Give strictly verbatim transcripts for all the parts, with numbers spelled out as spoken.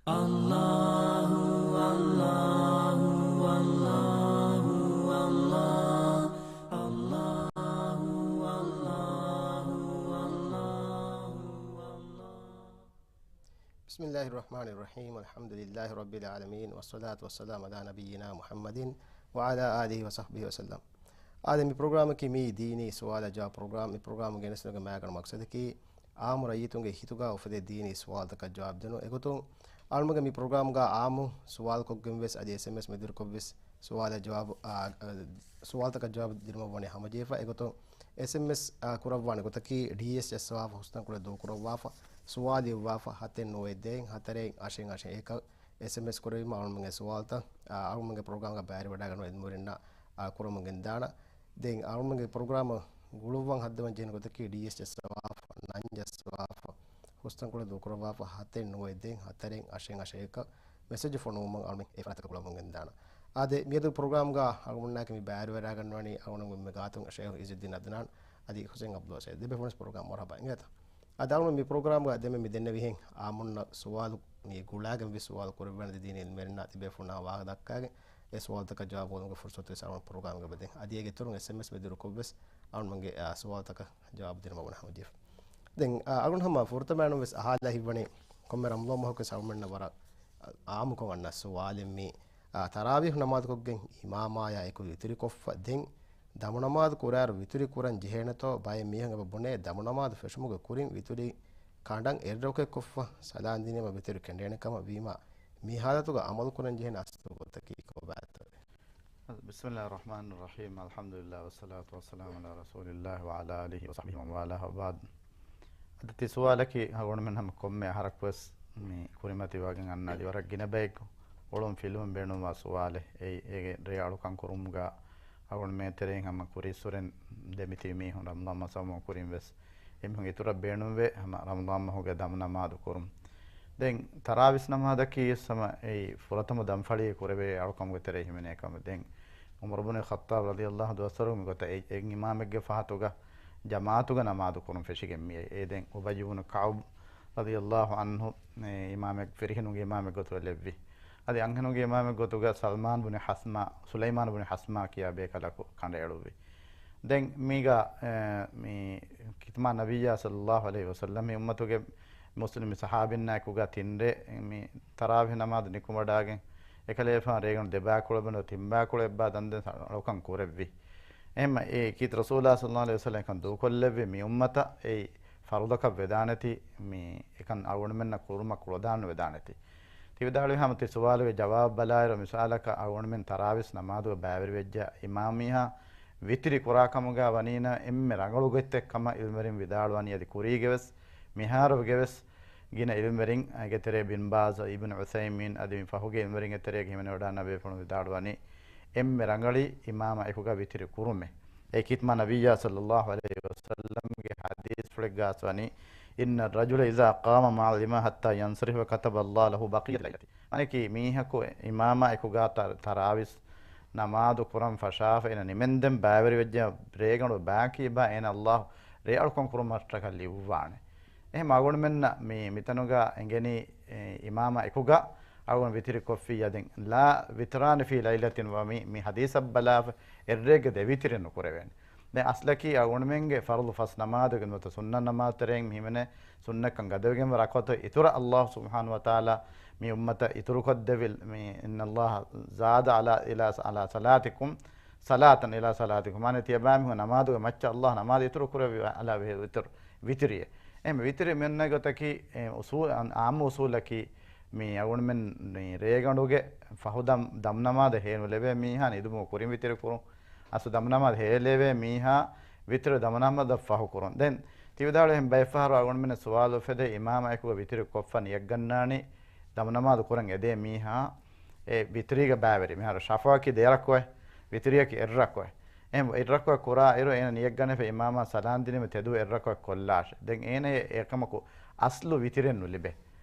الله، الله، الله، الله، الله، الله، الله، الله. بسم الله الرحمن الرحيم. الحمد لله رب العالمين، والصلاة والسلام على نبينا محمد وعلى آله وصحبه وسلم. އާދެ، މި ޕްރޮގްރާމަކީ މީ ދީނީ ސުވާލާ ޖަވާބު ޕްރޮގްރާމް. މި ޕްރޮގްރާމް ގެނެސްދިނުމުގެ މައިގަނޑު މަގްސަދަކީ، އާއްމު ރައްޔިތުންގެ ހިތުގަ އުފެދޭ ދީނީ ސުވާލުތަކަށް ޖަވާބު ދިނުން. އެގޮތުން އަޅުމެންގެ މި ޕްރޮގްރާމްގަ އާއްމު ސުވާލުކޮށްގެން ވެސް އަދި އެސްއެމްއެސް މެދުވެރިކޮށް ވެސް ސުވާލަށް ޖަވާބު، އާ، އާ، ސުވާލުތަކަށް ޖަވާބު ދިނުމަށް ވަނީ ހަމަޖެހިފަ. އެގޮތުން އެސްއެމްއެސް، އާ، ކުރައްވާނެ ގޮތަކީ، ޑީއެސް ޖައްސަވާފަ، ހުސްތަންކޮޅެއް ދޫކުރައްވާފަ، ސުވާލު ލިޔުއްވާފަ، ހަތެއް ނުވައެއް ދޭއް ހަތަރެއް އަށެއް އަށެއް އެކަށް އެސްއެމްއެސް ކުރެވީމަ އަޅުމެންގެ ސުވާލުތައް، އާ، އަޅުމެންގެ ޕްރޮގްރާމްގަ ބައިވެރިވެވަޑައިގަންނަވާ އިލްމުވެރިންނާ، އާ، ކުރަމުން ގެންދާނަން. ދެން އަޅުމެންގެ ޕްރޮގްރާމަށް ގުޅުއްވަން ހައްދަވަން ޖެހޭނެ ގޮތަކީ، ޑީއެސް ޖައްސަވާފަ، ނަން ޖައްސަވާފަ، ހުސްތަންކޮޅެއް ދޫކުރައްވާފަ، ހަތެއް ނުވައެއް ދޭއް ހަތަރެއް އަށެއް އަށެއް އެކަށް މެސެޖު ފޮނުވުމަށް އަޅުމެން އެ ފަރާތަކަށް ގުޅަމުން ގެންދާނަން. އާދެ، މިއަދު ޕްރޮގްރާމްގަ އަޅުގަނޑުމެންނާއެކު މި ބައިވެރިވެވަޑައިގަންނަވަނީ އަޅުގަނޑުމެންގެ ގާތުން ޝޭޚް އިޒުއްދީން އަދްނާން އަދި ޙުސައިން ޢަބްދުﷲ ޝޭޚް. ދެބޭފުޅުންނަށް ޕްރޮގްރާމް މަރުޙަބާ އިނގޭތަ؟ އަދި އަޅުގަނޑު މި ޕްރޮގްރާމްގަ ދެންމެ މި ދެންނެވިހެން އާއްމުންނަށް ސުވާލު މި ގުޅާގެން ވެސް ސުވާލު ކުރެއްވި ދީނީ އިލްމުވެރިންނާ ތިބޭފުޅުންނާ ވާހަކަ ދައްކާގެން އެ ސުވާލުތަކަށް ޖަވާބު ދިނުމުގެ ފުރުޞަތު ވެސް އަޅުގަނޑު ޕްރޮގްރާމްގަ އެބަދޭން. އަދި އޭގެ އިތުރުން އެސްއެމްއެސް މެދުވެރިކޮށް ވެސް އަޅުގަނޑުމެންގެ، އާ، ސުވާލުތަކަށް ޖަވާބު ދިނުމަށް ވަނީ ހަމަޖެހިފަ. ދެން، އާ، އަޅުގަނޑު ހަމަ ފުރަތަމަ ވެސް އަހާލާ ހިތްވަނީ ކޮންމެ ރަމަޟާން މަހަކުވެސް އަޅުގަނޑުމެންނަށް ވަރަށް އާއްމުކޮށް އަންނަ ސުވާލެއް މީ. އާ، ތަރާވީޙު ނަމާދުކޮށްގެން އިމާމާއާ އެކު ވިތުރިކޮށްފަ ދެން ދަމުނަމާދު ކުރާއިރު ވިތުރި ކުރަން ޖެހޭނެތޯ؟ ބައެއް މީހުން އެބަ ބުނޭ، ދަމުނަމާދު ފެށުމުގެ ކުރިން ވިތުރި ކަނޑަން އެއްރަކުޢަތްކޮށްފަ ސަލާން ދިނީމަ ވިތުރި ކެނޑޭނެ ކަމަށް. ވީމާ، މި ޙާލަތުގަ ޢަމަލު ކުރަން ޖެހޭނެ އަސްލު ގޮތަކީ ކޮބާތޯ؟ بسم الله الرحمن الرحيم. الحمد لله والصلاة والسلام على رسول الله وعلى آله وصحبه ومن والاه وبعد. އަދި ތި ސުވާލަކީ އަޅުގަނޑުމެން ހަމަ ކޮންމެ އަހަރަކުވެސް މި ކުރިމަތިވާގެން އަންނާ އަދި ވަރަށް ގިނަ ބަޔަކު އުޅުން ފިލުވަން ބޭނުންވާ ސުވާލެއް. އެއީ، އޭގެ ރޭ އަޅުކަން ކުރުމުގަ އަޅުގަނޑުމެން ތެރެއިން ހަމަ ކުރީއްސުރެން ދެމިތިބި މީހުން ރަމަޟާން މަސް އައުމުގެ ކުރިން ވެސް އެމީހުން އިތުރަށް ބޭނުންވޭ ހަމަ ރަމަޟާން މަހުގެ ދަމު ނަމާދު ކުރުން. ދެން ތަރާވީސް ނަމާދަކީ ވެސް ހަމަ އެއީ ފުރަތަމަ ދަންފަޅިއެއް ކުރެވޭ އަޅުކަމުގެ ތެރެއިން ހިމެނޭ ކަމެއް. ދެން ޢުމަރު ބުނު ޚައްޠާބް ރަޟިޔަﷲ ދުވަސްވަރު މިގޮތަށް އެ، އެއް އިމާމެއްގެ ފަހަތުގަ ޖަމާޢަތުގަ ނަމާދު ކުރުން ފެށިގެން މިއައީ. އެ ދެން އުބައްޔު ބުނު ކަޢުބް ރަޟިޔަﷲ ޢަންހު އެ އިމާމެއް، ފިރިހެނުންގެ އިމާމެއް ގޮތުގަ ލެއްވި. އަދި އަންހެނުންގެ އިމާމެއް ގޮތުގަ ސަލްމާން ބުނި ޙަސްމާ، ސުލައިމާން ބުނި ޙަސްމާ ކިޔާ ބޭކަލަކު ކަނޑައެޅުއްވި. ދެން މީގަ، އެ، މި ޚިތްމާ ނަބިއްޔާ ޞައްލައްލާހު ޢަލައިހި ވަސައްލަމް މި އުއްމަތުގެ މުސްލިމް ޞަޙާބީންނާއެކުގަ ތިންރޭ މި ތަރާވީޙް ނަމާދު ނިކުމެވަޑައިގެން އެކަލޭފާނު ރޭގަނޑު ދެބައިކުޅަ ބުނެ ތިންބައިކުޅަ އެއްބައި ދަންދެން އަޅުކަން ކުރެއްވި. އެހެންމަ އެ ކީރިތި ރަސޫލާ ޞައްލައްލާހު ޢަލައިހި ވަސައްލަމް އެކަން ދޫކޮށްލެއްވި މި އުއްމަތަށް އެއީ ފަރުޟަކަށް ވެދާނެތީ، މި އެކަން އަޅުގަނޑުމެންނަށް ކުރުމަށް ކުޅަދާނަން ވެދާނެތީ. ތި ވިދާޅުވި ހަމަ ތި ސުވާލުގެ ޖަވާބު ބަލާއިރު، މިސާލަކަށް އަޅުގަނޑުމެން ތަރާވީސް ނަމާދުގަ ބައިވެރިވެއްޖެ އިމާމީހާ ވިތުރި ކުރާ ކަމުގަ ވަނީނަމަ އެންމެ ރަނގަޅު ގޮތްތެއް ކަމަށް އިލްމުވެރިން ވިދާޅުވަނީ. އަދި ކުރީގެ ވެސް މިހާރުގެ ވެސް ގިނަ އިލްމުވެރިން، އޭގެ ތެރޭ ބިން ބާޒް، އިބްނު ޢުޘައިމީން އަދި މި ފަހުގެ އިލްމުވެރިންގެ ތެރޭގަ ހިމެނިވަޑައިގަންނަ ބޭފުޅުން ވިދާޅުވަނީ، އެންމެ ރަނގަޅީ އިމާމާ އެކުގަ ވިތުރި ކުރުމޭ. އެ ޚިތްމާ ނަބިއްޔާ ޞައްލައްލާހު ޢަލައިހި ވަސައްލަމްގެ ޙަދީޘްފުޅެއްގަ އައިސްވަނީ، إن الرجل إذا قام مع الإمام حتى ينصرف كتب الله له بقية ليلته. މާނައަކީ މީހަކު އިމާމާ އެކުގަ ތަ-، ތަރާވީސް ނަމާދު ކުރަން ފަށާފަ އޭނަ ނިމެންދެން ބައިވެރިވެއްޖެ ރޭގަނޑު ބާކީ ބާ އޭނަ އައްލާހު ރޭ އަޅުކަން ކުރުމަށްޓަކައި ލިޔުއްވާނެ. އެހެން އަޅުގަނޑުމެންނަށް މި، މިތަނުގަ އެނގެނީ، އެ، އިމާމާ އެކުގަ އަޅުގަނޑު ވިތުރި ކޮށްފިއްޔާ ދެން، لا وتران في ليلة، ވަ މި، މި ޙަދީޘަށް ބަލާފަ އެއްރޭގަ ދެ ވިތުރެއް ނުކުރެވޭނެ. ދެން އަސްލަކީ އަޅުގަނޑުމެންގެ ފަރުޟު ފަސް ނަމާދުގެ ނުވަތަ ސުންނަ ނަމާދު ތެރެއިން މި ހިމެނޭ ސުންނަތްކަން ގަދަވެގެންވާ ރަކުޢަތު އިތުރަށް އައްލާހު ސުބްޙާނަހޫ ވަތަޢާލާ މި އުއްމަތަށް އިތުރުކޮށްދެއްވި، މި، إن الله زاد على، إلى، على صلاتكم صلاة إلى صلاتكم. މާނަ ތިޔަބައިމީހުން ނަމާދުގެ މައްޗަށް އައްލާހު ނަމާދު އިތުރު ކުރެއްވި އަލާ ވިތުރު، ވިތުރިއެއް. އެހެން ވިތުރި މި އޮންނަ ގޮތަކީ، އެ، އުސޫ-، އާއްމު އުސޫލަކީ މި އަޅުގަނޑުމެން މި ރޭގަނޑުގެ ފަހު ދަމް، ދަމް ނަމާދަށް ހޭނުލެވޭ މީހާ ނިދުމުގެ ކުރިން ވިތުރި ކުރުން. އަސްލު ދަމު ނަމާދު ހޭލެވޭ މީހާ ވިތުރު ދަމު ނަމާދަށް ފަހު ކުރުން. ދެން ތި ވިދާޅުވިހެން ބައެއް ފަހަރު އަޅުގަނޑުމެންނަށް ސުވާލު އުފެދޭ އިމާމާ އެކުގަ ވިތުރި ކޮށްފަ ނިޔަތްގަންނާނީ ދަމު ނަމާދު ކުރަން އެދޭ މީހާ އެ ވިތުރީގަ ބައިވެރި. މިހާރު ޝަފަޢަކީ ދެ ރަކުޢަތް، ވިތުރިއަކީ އެއް ރަކުޢަތް. އެހެން އެއް ރަކުޢަތް ކުރާ އިރު އޭނަ ނިޔަތްގަނެފަ އިމާމާ ސަލާން ދިނީމަ ތެދު އެއް ރަކުޢަތް ކޮށްލާށޭ. ދެން އޭނަޔަށް އެކަމަކު އަސްލު ވިތުރެއް ނުލިބޭ.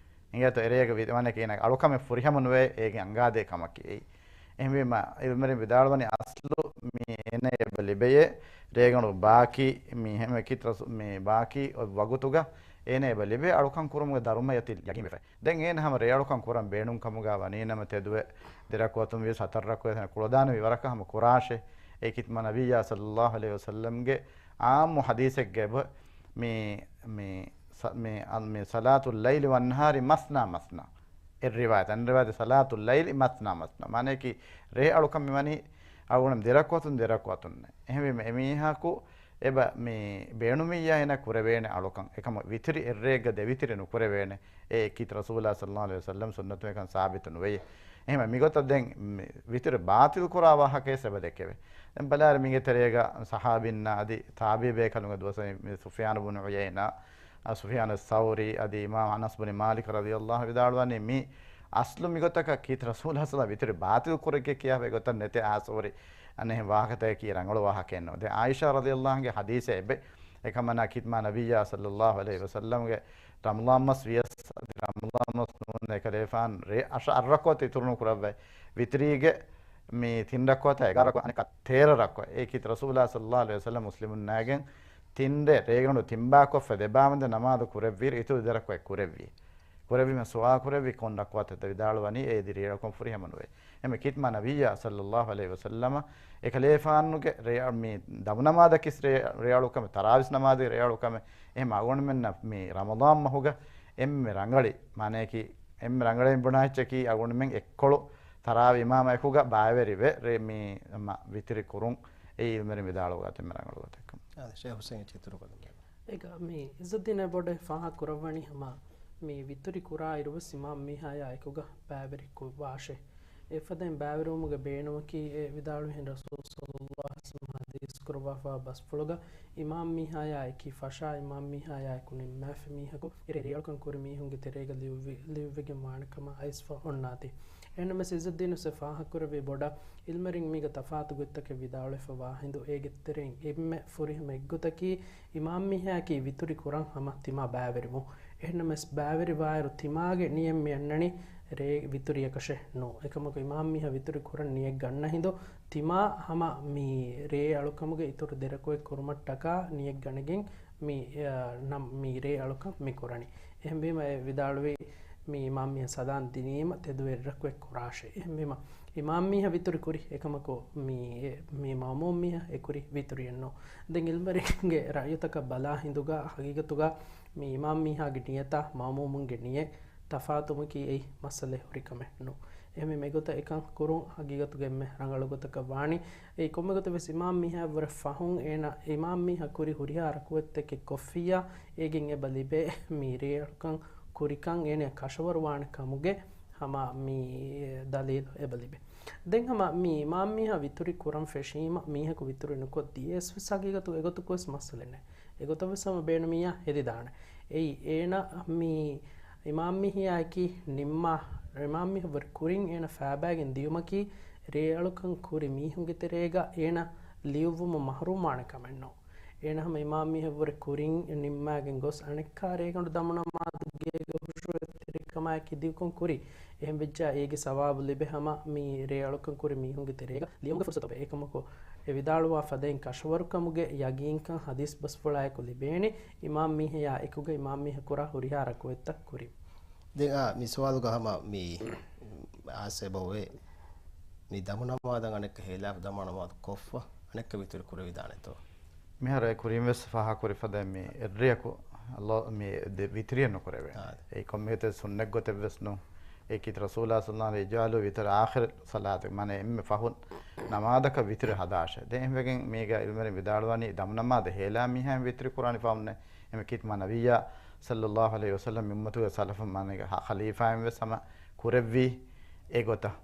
އިނގޭތޯ އެރޭގަ ވި-، ވަނަކީ އޭނަ އަޅުކަމެއް ފުރިހަމަ ނުވޭ އޭގެ އަނގާދޭ ކަމަކީ އެއީ. އެހެންވީމަ، އިލްމުވެރިން ވިދާޅުވަނީ އަސްލު މި އޭނަޔަށް އެބަ ލިބެޔޭ ރޭގަނޑު ބާކީ މި ހެމަކިތް ރަސު-، މި ބާކީ އޮތް ވަގުތުގަ އޭނަ އެބަ ލިބޭ އަޅުކަން ކުރުމުގެ ދަރުމަޔަތި ޔަގީންވެފަ. ދެން އޭނަ ހަމަ ރޭއަޅުކަން ކުރަން ބޭނުން ކަމުގަ ވަނީނަމަ ތެދުވެ ދެރަކުވަތުން ވިޔަސް ހަތަރު ރަކުވަތެއް ކުޅަދާނަ މިވަރަކަށް ހަމަ ކުރާށޭ. އޭ ކިތައްމަ ނަބިއްޔާ ޞައްލައްލާހު ޢަލައިހި ވަސައްލަމްގެ ޢާއްމު ޙަދީޘެއްގަ އެބަ މި، މި، މި، ޞަ-، މި، އަލް-، މި ޞަލާތު ލައިލި ވައްނަހާރި މަސްނާ މަސްނާ. އެއް ރިވާޔަތް، އަނެއް ރިވާޔަތް ޞަލާތު ލައިލި މަސްނާ މަސްނާ. މާނަޔަކީ ރޭ އަޅުކަން މިވަނީ އަޅުގަނޑު ދެރަކުވަތުން ދެރަކުވަތުންނޭ. އެހެންވީމަ އެމީހަކު އެބަ މި ބޭނުމިއްޔާ އޭނަ ކުރެވޭނެ އަޅުކަން. އެކަމަ ވިތުރި އެއްރޭގަ ދެވިތުރި ނުކުރެވޭނެ. އެ ކީރިތި ރަސޫލާ ޞައްލައްލާހު ޢަލައިހި ވަސައްލަމް ސުންނަތު އެކަން ސާބިތު ނުވެޔޭ. އެހެންވީމަ މިގޮތަށް ދެން މި ވިތުރި ބާޠިލް ކުރާ ވާހަކަވެސް އެބަ ދެކެވޭ. ދެން ބަލާއިރު މީގެ ތެރޭގަ ޞަޙާބީންނާ އަދި ތާބިޢީ ބޭކަލުންގެ ދުވަސް މި ސުފްޔާނު ބުނު ޢުޔައިނާ، އަ، ސުފްޔާނު ސައުރީ އަދި އިމާމް އަނަސް ބުނި މާލިކް ރަޟިޔައްލާހު ވިދާޅުވަނީ މި އަސްލު މިގޮތަކަށް ކީރިތި ރަސޫލާ ޞައްލައްލާހު ވިތުރި ބާޠިލް ކުރެއްގެ ކިޔާފަ އެގޮތަށް ނެތޭ އާސޯރި އަނެއް ވާހަކަތަކަކީ ރަނގަޅު ވާހަކައެއް ނޫން. ދެން ޢާއިޝާ ރަޟިޔައްލާހު ޢަންހާގެ ޙަދީޘެއް އެބެ. އެކަމަނާ ކިތައްމާ ނަބިއްޔާ ޞައްލައްލާހު ޢަލައިހި ވަސައްލަމްގެ ރަމަޟާން މަސް ވިޔަސް އަދި ރަމަޟާން މަސް ނޫން އެކަލޭފާން ރޭ އަށަ އަށް ރަކުޢަތު އިތުރު ނުކުރައްވައި ވިތުރީގެ މި ތިން ރަކުޢަތާ އެގާރަ ރަކުޢަ އަނެއްކާ ތޭރަ ރަކުޢަ. އެ ކީރިތި ރަސޫލާ ޞައްލައްލާހު ޢަލައިހި ވަސައްލަމް މުސްލިމުންނާގެން ތިން ރޭ ރޭގަނޑު ތިން ބާކޮށްފަ ދެބާ ވަންދެން ނަމާދު ކުރެއްވިއިރު އިތުރު ދެ ރަކުޢަތް ކުރެއްވި. ކުރެއްވީމަ ސުވާލު ކުރެއްވީ ކޮން ރަކުޢަތެއްތަ؟ ވިދާޅުވަނީ އޭ ދިރިއެޅުކަން ފުރިހަމަ ނުވޭ. އެމެ ކިތައްމާ ނަބިއްޔާ ޞައްލައްލާހު ޢަލައިހި ވަސައްލަމަ އެކަލޭފާނުގެ ރޭ، މި ދަމުނަމާދަކީ ރޭ، ރޭއަޅުކަމެއް، ތަރާވީސް ނަމާދު ރޭއަޅުކަމެއް. އެހެން އަޅުގަނޑުމެންނަށް މި ރަމަޟާން މަހުގަ އެންމެ ރަނގަޅި، މާނަޔަކީ އެންމެ ރަނގަޅެއް ބުނާ އެއްޗަކީ އަޅުގަނޑުމެން އެއްކޮޅު ތަރާވީ އިމާމަކުގަ ބައިވެރިވެ ރޭ މި މަ ވިތުރި ކުރުން. އެއީ އިލްމުވެރިން ވިދާޅުވާ އެންމެ ރަނގަޅު ގޮތެއްކަމަށް. އާދެ، ޝޭޚް ހުސައިން އެއްޗެއް އިތުރުކޮށްލަން. އޭގަ މި އިއްޒައްދީން ބޮޑެ ފާހަގަ ކުރައްވަނީ ހަމަ މި ވިތުރި ކުރާ އިރުވެސް އިމާމް މީހާޔާ އެކުގަ ބައިވެރި ކު-، ވާށޭ. އެފަދައިން ބައިވެރިވުމުގެ ބޭނުމަކީ އެ ވިދާޅުވިހެން ރަސޫލު ޞައްލައްލާހު ޢަލައިހި ވަސައްލަމަ ޙަދީޘް ކުރައްވާފަ ބަސްފުޅުގަ އިމާމް މީހާޔާ އެކީ ފަށާ އިމާމް މީހާޔާ އެކު ނިންމާފި މީހަކު އެރޭ ރޭއަޅުކަން ކުރި މީހުންގެ ތެރޭގަ ލިޔުއްވި، ލިޔުއްވިގެން ވާނެ ކަމަށް އައިސްފަ އޮންނާތީ. އެހެންނަމަވެސް އިއްޒައްދީނު ސެ ފާހަގަކުރެއްވި ބޮޑަށް އިލްމުވެރިން މީގަ ތަފާތު ގޮތްތަކެއް ވިދާޅުވެފަ ވާ ހިނދު އޭގެ ތެރެއިން އެންމެ ފުރިހަމަ އެއްގޮތަކީ އިމާމް މީހާއަކީ ވިތުރި ކުރަން ހަމަ ތިމާ ބައިވެރިވުން. އެހެންނަމަވެސް ބައިވެރިވާއިރު ތިމާގެ ނިޔަތް މި އަންނަނީ ރޭ ވިތުރިއަކަށޭ ނޫން. އެކަމަކު އިމާމް މީހާ ވިތުރި ކުރަން ނިޔަތް ގަންނަ ހިނދު ތިމާ ހަމަ މި ރޭ އަޅުކަމުގެ އިތުރު ދެ ރަކުޢަތް ކުރުމަށްޓަކާ ނިޔަތް ގަނެގެން މި، އަ، ނަމް މި ރޭ އަޅުކަން މި ކުރަނީ. އެހެންވީމަ އެ ވިދާޅުވީ މި އިމާމް މީހާ ސަލާން ދިނީމަ ތެދުވެ އެއް ރަކުޢަތް ކުރާށޭ. އެހެންވީމަ އިމާމް މީހާ ވިތުރި ކުރި އެކަމަކު މި، އެ، މި މައުމޫމް މީހާ އެ ކުރި ވިތުރިއެއް ނޫން. ދެން އިލްމުވެރިންގެ ރައުޔުތަކަށް ބަލާ ހިނދުގަ ހަގީގަތުގަ މި އިމާމް މީހާގެ ނިޔަތާ މައުމޫމުންގެ ނިޔަތް ތަފާތުވުމަކީ އެއީ މައްސަލައެއް ހުރި ކަމެއް ނޫން. އެހެންވީމަ އެގޮތަށް އެކަން ކުރުން ހަގީގަތުގަ އެންމެ ރަނގަޅު ގޮތަކަށް ވާނީ. އެއީ ކޮންމެ ގޮތެއް ވެސް އިމާމް މީހާއަށްވުރެ ފަހުން އޭނަ އިމާމް މީހާ ކުރި ހުރިހާ ރަކުޢަތްތަކެއް ކޮށްފިއްޔާ އޭގެން އެބަ ލިބޭ މި ރޭއަޅުކަން ކުރިކަން އޭނަ ކަށަވަރު ވާނެ ކަމުގެ ހަމަ މި ދަލީލު އެބަ ލިބޭ. ދެން ހަމަ މި އިމާމް މީހާ ވިތުރި ކުރަން ފެށީމަ މީހަކު ވިތުރި ނުކޮށް ދިޔަސް ވެސް ހަގީގަތުގަ އެގޮތަކު ވެސް މައްސަލައެއް ނެތް. އެގޮތަށް ވެސް ހަމަ ބޭނުމިއްޔާ ހެދިދާނެ. އެއީ އޭނަ މި އިމާމް މީހާއަކީ ނިންމާ، އިމާމް މީހާ ވުރެ ކުރިން އޭނަ ފައިބައިގެން ދިޔުމަކީ ރޭއަޅުކަން ކުރި މީހުންގެ ތެރޭގަ އޭނަ ލިޔުއްވުމުން މަހްރޫމް ވާނެ ކަމެއް ނޫން. އޭނަ ހަމަ އިމާމް މީހަށްވުރެ ކުރިން ނިންމާގެން ގޮސް އަނެއްކާ ރޭގަނޑު ދަމުނަމާދު ގޭގަ ހުށުވެތިރިކަމާއެކީ ދިގުކޮށް ކުރި. އެހެން ވެއްޖާ އޭގެ ސަވާބު ލިބޭ ހަމަ މި ރޭއަޅުކަން ކުރި މީހުންގެ ތެރޭގަ ލިޔުމުގެ ފުރުސަތު އެބަ. އެކަމަކު އެ ވިދާޅުވާ ފަދައިން ކަށަވަރުކަމުގެ ޔަގީންކަން ޙަދީޘް ބަސްފުޅާއެކު ލިބޭނެ އިމާމް މީހާޔާ އެކުގަ އިމާމް މީހާ ކުރާ ހުރިހާ ރަކުޢަތްތައް ކުރިން. ދެން އާ މި ސުވާލުގަ ހަމަ މި އާސޭ ބަހުވޭ މި ދަމުނަމާދަށް އަނެއްކަ ހޭލާފަ ދަމުނަމާދު ކޮށްފަ އަނެއްކަ ވިތުރި ކުރެވިދާނެތޯ؟ މިހާރު އެ ކުރިން ވެސް ފާހަގަކުރި ފަދައިން މި އެއްރެއަކު ލޯ-، މި ދެ ވިތުރިއެއް ނުކުރެވޭ. އާ. އެއީ ކޮންމެ ގޮތެއް ސުންނަތް ގޮތެއް ވެސް ނޫން. އެއީ ކީރިތި ރަސޫލާ ޞައްލައްލާހު ޢަލައިހި ވަސައްލަމް އިޖްޢަލޫ ވިތުރަ އާޚިރި ޞަލާތި، މާނަ އެންމެ ފަހުން ނަމާދަކަށް ވިތުރި ހަދާށޭ. ދެން އެހެންވެގެން މީގަ އިލްމުވެރިން ވިދާޅުވަނީ ދަމުނަމާދަށް ހޭލާ މީހާއިން ވިތުރި ކުރާނީ ފަހުންނޭ. އެމެ ކީރިތި މާ ނަބިއްޔާ ޞައްލައްލާހު ޢަލައިހި ވަސައްލަމް މި އުއްމަތުގެ ސަލަފުން މާނަ ޚަލީފާއިން ވެސް ހަމަ ކުރެއްވީ އެގޮތަށް.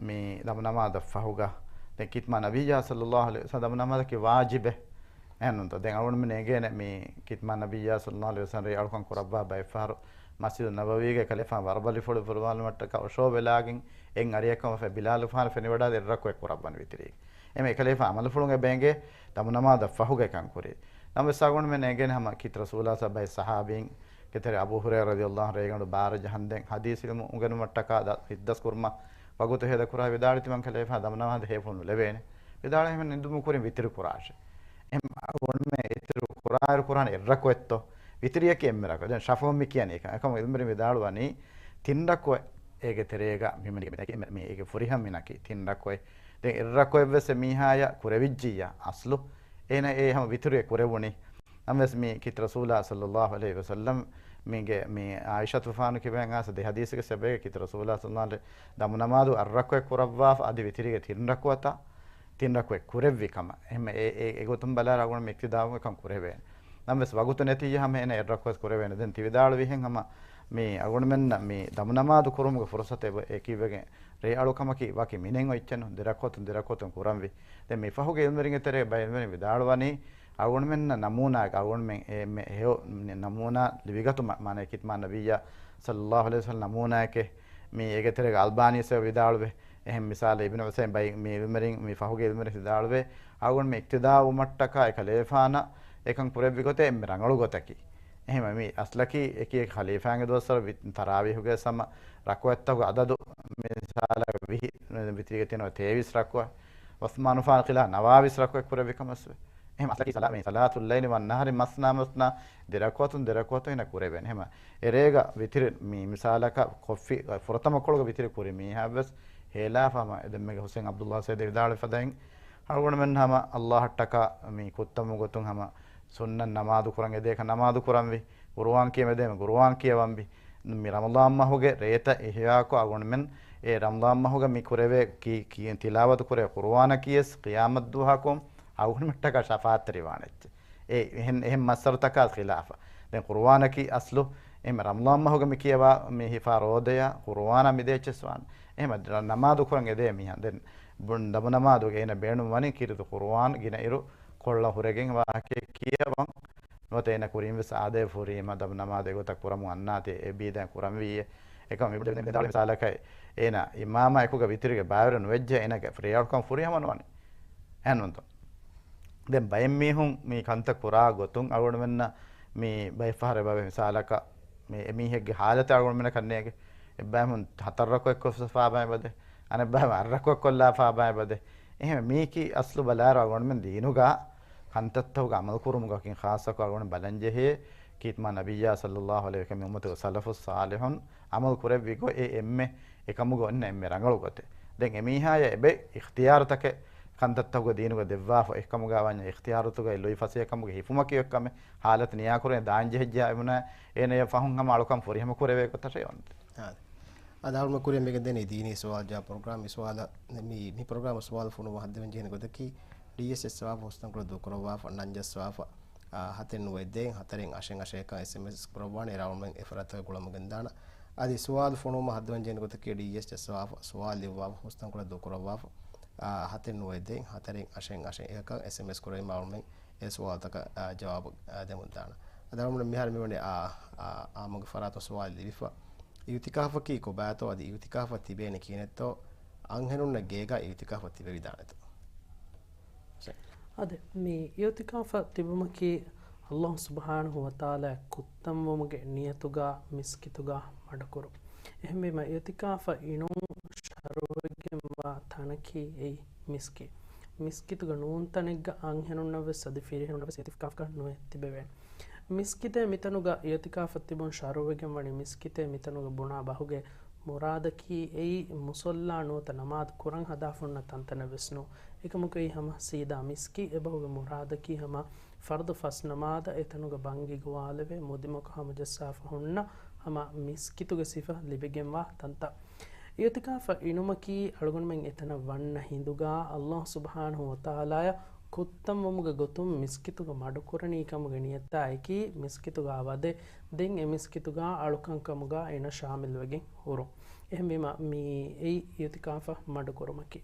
މި ދަމުނަމާދަށް ފަހުގަ ދެން ކީރިތި މާ ނަބިއްޔާ ޞައްލައްލާހު ޢަލައިހި ވަސައްލަމް ދަމުނަމާދަކީ ވާޖިބެއް. އެހެންނޫންތޯ؟ ދެން އަޅުގަނޑުމެން އެނގޭނެ މި ކީރިތި މާ ނަބިއްޔާ ޞައްލައްލާހު ޢަލައިހި ވަސައްލަމް ރޭއަޅުކަން ކުރައްވާ ބައެއްފަހަރު މަސްޖިދު ނަބަވީގެ ކަލޭފާނު ވަރަށް ބަލިފުޅު ފުރުވާލުމަށްޓަކާ އޮށޯވެލާގެން އެއް އަރިއަކަށް ވެފަ ބިލާލުފާނު ފެނިވަޑާލި އެއް ރަކުޢަތް ކުރައްވަން ވިތުރީގެ. އެމެ އެކަލޭފާނު އަމަލުފުޅުން އެބަ އެނގޭ ދަމުނަމާދަށް ފަހުގަ އެކަން ކުރީ. ނަމަވެސް އަޅުގަނޑުމެން އެނގޭނެ ހަމަ ކީރިތި ރަސޫލާ ސަބައި ސަހާބީން ގެ ތެރެ އަބޫ ހުރައިރާ ރަޟިޔައްލާހު ރޭގަނޑު ބާރަ ޖަހަންދެން ޙަދީޘް ޢިލްމު އުނގެނުމަށްޓަކާ ދަ-، ހިތްދަސް ކުރުމަށް ވަގުތު ހޭދަ ކުރާ ވިދާޅި ތިމަން ކަލޭފާ ދަމުނަމާދަށް ހޭފުޅު ނުލެވޭނެ. ވިދާޅު އެހެން ނިންދުމު ކުރިން ވިތުރި ކުރާށޭ. އެހެން އަޅުގަނޑުމެން އިތުރު ކުރާއިރު ކުރާނެ އެއް ރަކުޢަތްތޯ؟ ވިތިރިއަކީ އެންމެ ރަކު. ދެން ޝަފައު މި ކިޔަނީ އެކަން. އެކަމު އިލްމުވެރިން ވިދާޅުވަނީ ތިން ރަކު އޭގެ ތެރޭގަ މި މި މި މި އޭގެ ފުރިހަމަ މިނަކީ ތިން ރަކު. ދެން އެއް ރަކު ވެސް އެ މީހާޔަށް ކުރެވިއްޖިއްޔާ އަސްލު އޭނަ އެ ހަމަ ވިތުރު ކުރެވުނީ. ނަމަވެސް މި ކީރިތި ރަސޫލާ ޞައްލައްލާހު ޢަލައިހި ވަސައްލަމް މީގެ މި ޢާއިޝަތު ފާނު ކިބައިން އާސަ ދެ ޙަދީޘެއްގެ ސަބަބެއް ކީރިތި ރަސޫލާ ޞައްލައްލާހު ޢަލައިހި ދަމު ނަމާދު އަށް ރަކު ކުރައްވާފަ އަދި ވިތިރީގެ ތިން ރަކުޢަތަށް ތިން ރަކުޢަތް ކުރެއްވި ކަމަށް. އެހެން އެ، އެ، އެގޮތުން ބަލާއިރު އަޅުގަނޑު މި އިޤްތިދާއު އެކަން ކުރެވޭނެ. ނަމަވެސް ވަގުތު ނެތިއްޔާ ހަމަ އޭނަ އެއް ރަކުޢަތް ކުރެވޭނެ. ދެން ތި ވިދާޅުވިހެން ހަމަ މި އަޅުގަނޑުމެންނަށް މި ދަމު ނަމާދު ކުރުމުގެ ފުރުޞަތު އެބަ، އެކީވެގެން ރޭއަޅު ކަމަކީ ވަކި މިނެއް އޮތްޗެއް ނޫން. ދެ ރަކުޢަތުން ދެ ރަކުޢަތުން ކުރަންވީ. ދެން މި ފަހުގެ އިލްމުވެރިންގެ ތެރޭ ބައެއް އިލްމުވެރިން ވިދާޅުވަނީ އަޅުގަނޑުމެންނަށް ނަމޫނާ، އަޅުގަނޑުމެން އެ މެ ހެޔޮ ނަމޫނާ ލިބިގަތުމަށް، މާނައަކީ ތިމާ ނަބިއްޔާ ޞައްލައްލާހު ޢަލައިހި ވަސައްލަމް ނަމޫނާއެކޭ މި އޭގެ ތެރޭގަ އަލްބާނީ ސައި ވިދާޅުވޭ. އެހެން މިސާލަށް އިބްނު ޢުސައިމީން ބައި މި އިލްމުވެރިން، މި ފަހުގެ އިލްމުވެރިން ވިދާޅުވޭ، އަޅުގަނޑުމެން އިޤްތިދާ ވުމަށްޓަކާ އެކަލޭފާނަށް އެކަން ކުރެއްވި ގޮތެއް އެންމެ ރަނގަޅު ގޮތަކީ. އެހެން މި އަސްލަކީ އެކި އެކި ޚަލީފާގެ ދުވަސްވަރު ވި، ތަރާވީހުގެ ސަމަ ރަކުޢަތްތަކުގެ އަދަދު މިސާލަށް ވިހި، ވިތިރީގެ ތިނަ ތޭވީސް ރަކުޢަ، ޢުޘްމާނު ފާނު ޚިލާފަށް ނަވާވީސް ރަކުޢަތް ކުރެއްވި ކަމަށްވެ. އެހެން އަސްލަކީ ޞަލާ، މި ޞަލާތު އައްލައިލި ވައްނަހާރި މަސްނާ މަސްނާ ދެ ރަކުޢަތުން ދެ ރަކުޢަތުން އޭނަ ކުރެވޭނެ. އެހެން އެރޭގަ ވިތިރި މި މިސާލަކަށް ކޮށްފި ފުރަތަމަ ކޮޅުގަ ވިތިރި ކުރި މީހާވެސް ހޭލާފަ ހަމަ އެ ދެންމެގެ ޙުސެއިން ޢަބްދުﷲ ސައިދެ ވިދާޅުވި ފަދައިން އަޅުގަނޑުމެން ހަމަ ﷲ އަށްޓަކާ މި ކުއްތަންވުމުގެ ގޮތުން ހަމަ ސުންނަތް ނަމާދު ކުރަން އެދޭކަށް ނަމާދު ކުރަންވީ، ޤުރުއާން ކިޔަން އެދޭ ޤުރުއާން ކިޔަވަންވީ. މި ރަމަޟާން މަހުގެ ރޭތައް އިޙްޔާކޮށް އަޅުގަނޑުމެން އެ ރަމަޟާން މަހުގަ މި ކުރެވޭ ކީ، ކީ، ތިލާވަތު ކުރޭ ޤުރުއާނަކީވެސް ޤިޔާމަތް ދުވަހަކުން އަޅުގަނޑުމެންޓަކާ ޝަފާޢަތްތެރިވާނެ އެއްޗެއް. އެ އެހެން، އެހެން މައްސަރުތަކާ ޚިލާފަށް. ދެން ޤުރުއާނަކީ އަސްލު އެހެން ރަމަޟާން މަހުގަ މި ކިޔަވާ މި ހިފާ ރޯދަޔާ ޤުރުއާނާ މި ދޭ އެއްޗެއް ވާނެ. އެހެން ނަމާދު ކުރަން އެދޭ މީހާ. ދެން ދަމު ނަމާދުގަ އޭނަ ބޭނުން ވަނީ ކީރިތި ޤުރުއާން ގިނަ އިރު ކޮށްލަ ހުރެގެން ވާހަކަ ކިޔަވަން. ނުވަތަ އޭނަ ކުރިން ވެސް އާދައިގެ ފުރިހަމަ ދަމު ނަމާދު އެގޮތަށް ކުރަމުން އަންނާތީ އެ ބީދައިން ކުރަންވީއޭ. އެކަމަ މި މިސާލަކަށް އޭނަ އިމާމާ އެކުގަ ވިތިރީގެ ބައިވެރި ނުވެއްޖެ އޭނަގެ ރޭއަޅުކަން ފުރިހަމަ ނުވަނީ. އެހެން ނޫންތޯ؟ ދެން ބައެއް މީހުން މި ކަންތައް ކުރާ ގޮތުން އަޅުގަނޑުމެންނަށް މި ބައެއް ފަހަރު އެބަ މިސާލަކަށް މި އެމީހެއްގެ ޙާލަތެއް އަޅުގަނޑުމެންނަކަށް ނޭނގެ. އެއްބައިމުން ހަތަރު ރަކުޢަތް ކޮށްފާ ބައި ބަދެ. އަނެއްބައިމުން އަށް ރަކުޢަތް ކޮށްލާފާ ބައި ބަދެ. އެހެން މީކީ އަސްލު ބަލާއިރު އަޅުގަނޑުމެން ދީނުގަ ކަންތައްތަކުގަ ޢަމަލު ކުރުމުގަކިން ޚާއްޞަކޮށް އަޅުގަނޑު ބަލަން ޖެހޭ ކީރިތި މާ ނަބިއްޔާ ޞައްލައްލާހު ޢަލައިހި ވަސައްލަމް އުއްމަތުގެ ސަލަފުއް ޞާލިޙުން ޢަމަލު ކުރެއްވި ގޮތް އެ އެންމެ އެކަމުގަ އޮންނަ އެންމެ ރަނގަޅު ގޮތެއް. ދެން އެމީހާޔަށް އެބަ އިޚްތިޔާރުތަކެއް ކަންތައްތަކުގަ ދީނުގަ ދެއްވާފަ އެކަމުގަ ވަންޏާ އިޚްތިޔާރުތަކުގައި ލުއި ފަސޭހަކަމުގެ ހިފުމަކީ އޮތް ކަމެއް. ޙާލަތު ނިޔާކުރެން ދާން ޖެހިއްޖެ އެމުނާ އޭނަޔަށް ފަހުން ހަމަ އަޅުކަން ފުރިހަމަ ކުރެވޭ ގޮތަށޭ އޮން. އާދެ. އަދި އަޅުގަނޑު ކުރިއަށް މިގެން ދިޔަނީ ސުވާލު ޖަވާބު ޕްރޮގްރާމް. މި ސުވާލަށް، މި، މި ޕްރޮގްރާމް ސުވާލު ފޮނުވުމަށް ހައްދަވަން ޖެހޭނެ ގޮތަކީ، ޑީއެސްއެސް ޖަވާބު ހުސްތަންކޮޅެއް ދޫކުރައްވާފަ، ނަންޖައްސަވާފަ، އާ، ހަތެއް ނުވައެއް ދޭއް، ހަތަރެއް އަށެއް އަށެއް އެކަން އެސްއެމްއެސް ކުރައްވާނެ. އެ ރައުންޑް އެ ފަރާތުގަ ގުޅަމުން ގެންދާނަން. އަދި ސުވާލު ފޮނުވުމަށް ހައްދަވަން ޖެހޭނެ ގޮތަކީ، ޑީއެސްއެސް ޖަވާބު، ސުވާލު ލިޔުއްވާފަ ހުސްތަންކޮޅެއް ދޫކުރައްވާފަ، އާ، ހަތެއް ނުވައެއް ދޭއް، ހަތަރެއް އަށެއް އަށެއް އެކަން އެސްއެމްއެސް ކުރެވި މައުލޫމެއް އެ ސުވާލުތަކަށް، އާ، ޖަވާބު، އާ، ދެމުން ދާނަން. އަދި އަޅުގަނޑު މިހާރު މިވަނީ، އާ، އާ، އާއްމުގެ ފަރާތުން ސުވާލު ލިބިފަ. އިއުތިކާފަކީ ކޮބާތޯ އަދި އިއުތިކާފަށް ތިބޭނީ ކިހިނެއްތޯ؟ އަންހެނުންނަށް ގޭގަ އިއުތިކާފަށް ތިބެވިދާނެތޯ؟ އަދި މި އިއުތިކާފަށް ތިބުމަކީ ﷲ ސުބްޙާނަހޫ ވަތަޢާލާ ކުއްތަންވުމުގެ ނިޔަތުގަ މިސްކިތުގަ މަޑުކުރުން. އެހެންވީމަ އިއުތިކާފަށް އިނުން ޝަރުޢުވެގެންވާ ތަނަކީ އެއީ މިސްކިތް. މިސްކިތުގަ ނޫން ތަނެއްގަ އަންހެނުންނަށްވެސް އަދި ފިރިހެނުންނަށްވެސް އިއުތިކާފަކަށް ނުއެ ތިބެވޭނެ. މިސްކިތޭ މިތަނުގަ އިއުތިކާފަށް ތިބުން ޝަރުޢުވެގެން ވަނީ މިސްކިތޭ މިތަނުގަ ބުނާ ބަހުގެ މުރާދަކީ އެއީ މުޞައްލާ ނުވަތަ ނަމާދު ކުރަން ހަދާފަ ހުންނަ ތަންތަނެއް ވެސް ނޫން. އެކަމަކު އެއީ ހަމަ ސީދާ މިސްކިތް. އެބަހުގެ މުރާދަކީ ހަމަ ފަރުޟު ފަސް ނަމާދަށް އެތަނުގަ ބަންގި ގޮވާލެވޭ މުދިމަކު ހަމަޖައްސާފަ ހުންނަ ހަމަ މިސްކިތުގެ ސިފަ ލިބިގެންވާ ތަންތަން. އިއުތިކާފަށް އިނުމަކީ އަޅުގަނޑުމެން އެތަނަށް ވަންނަ ހިނދުގަ ﷲ ސުބްޙާނަހޫ ވަތަޢާލާއަށް ކުއްތަންވުމުގެ ގޮތުން މިސްކިތުގަ މަޑުކުރަނީ ކަމުގެ ނިޔަތާ އެކީ މިސްކިތުގަ ވަދެ ދެން އެ މިސްކިތުގަ އަޅުކަންކަމުގަ އޭނަ ޝާމިލްވެގެން ހުރުން. އެހެންވީމަ މި އެއީ އިއުތިކާފަށް މަޑުކުރުމަކީ.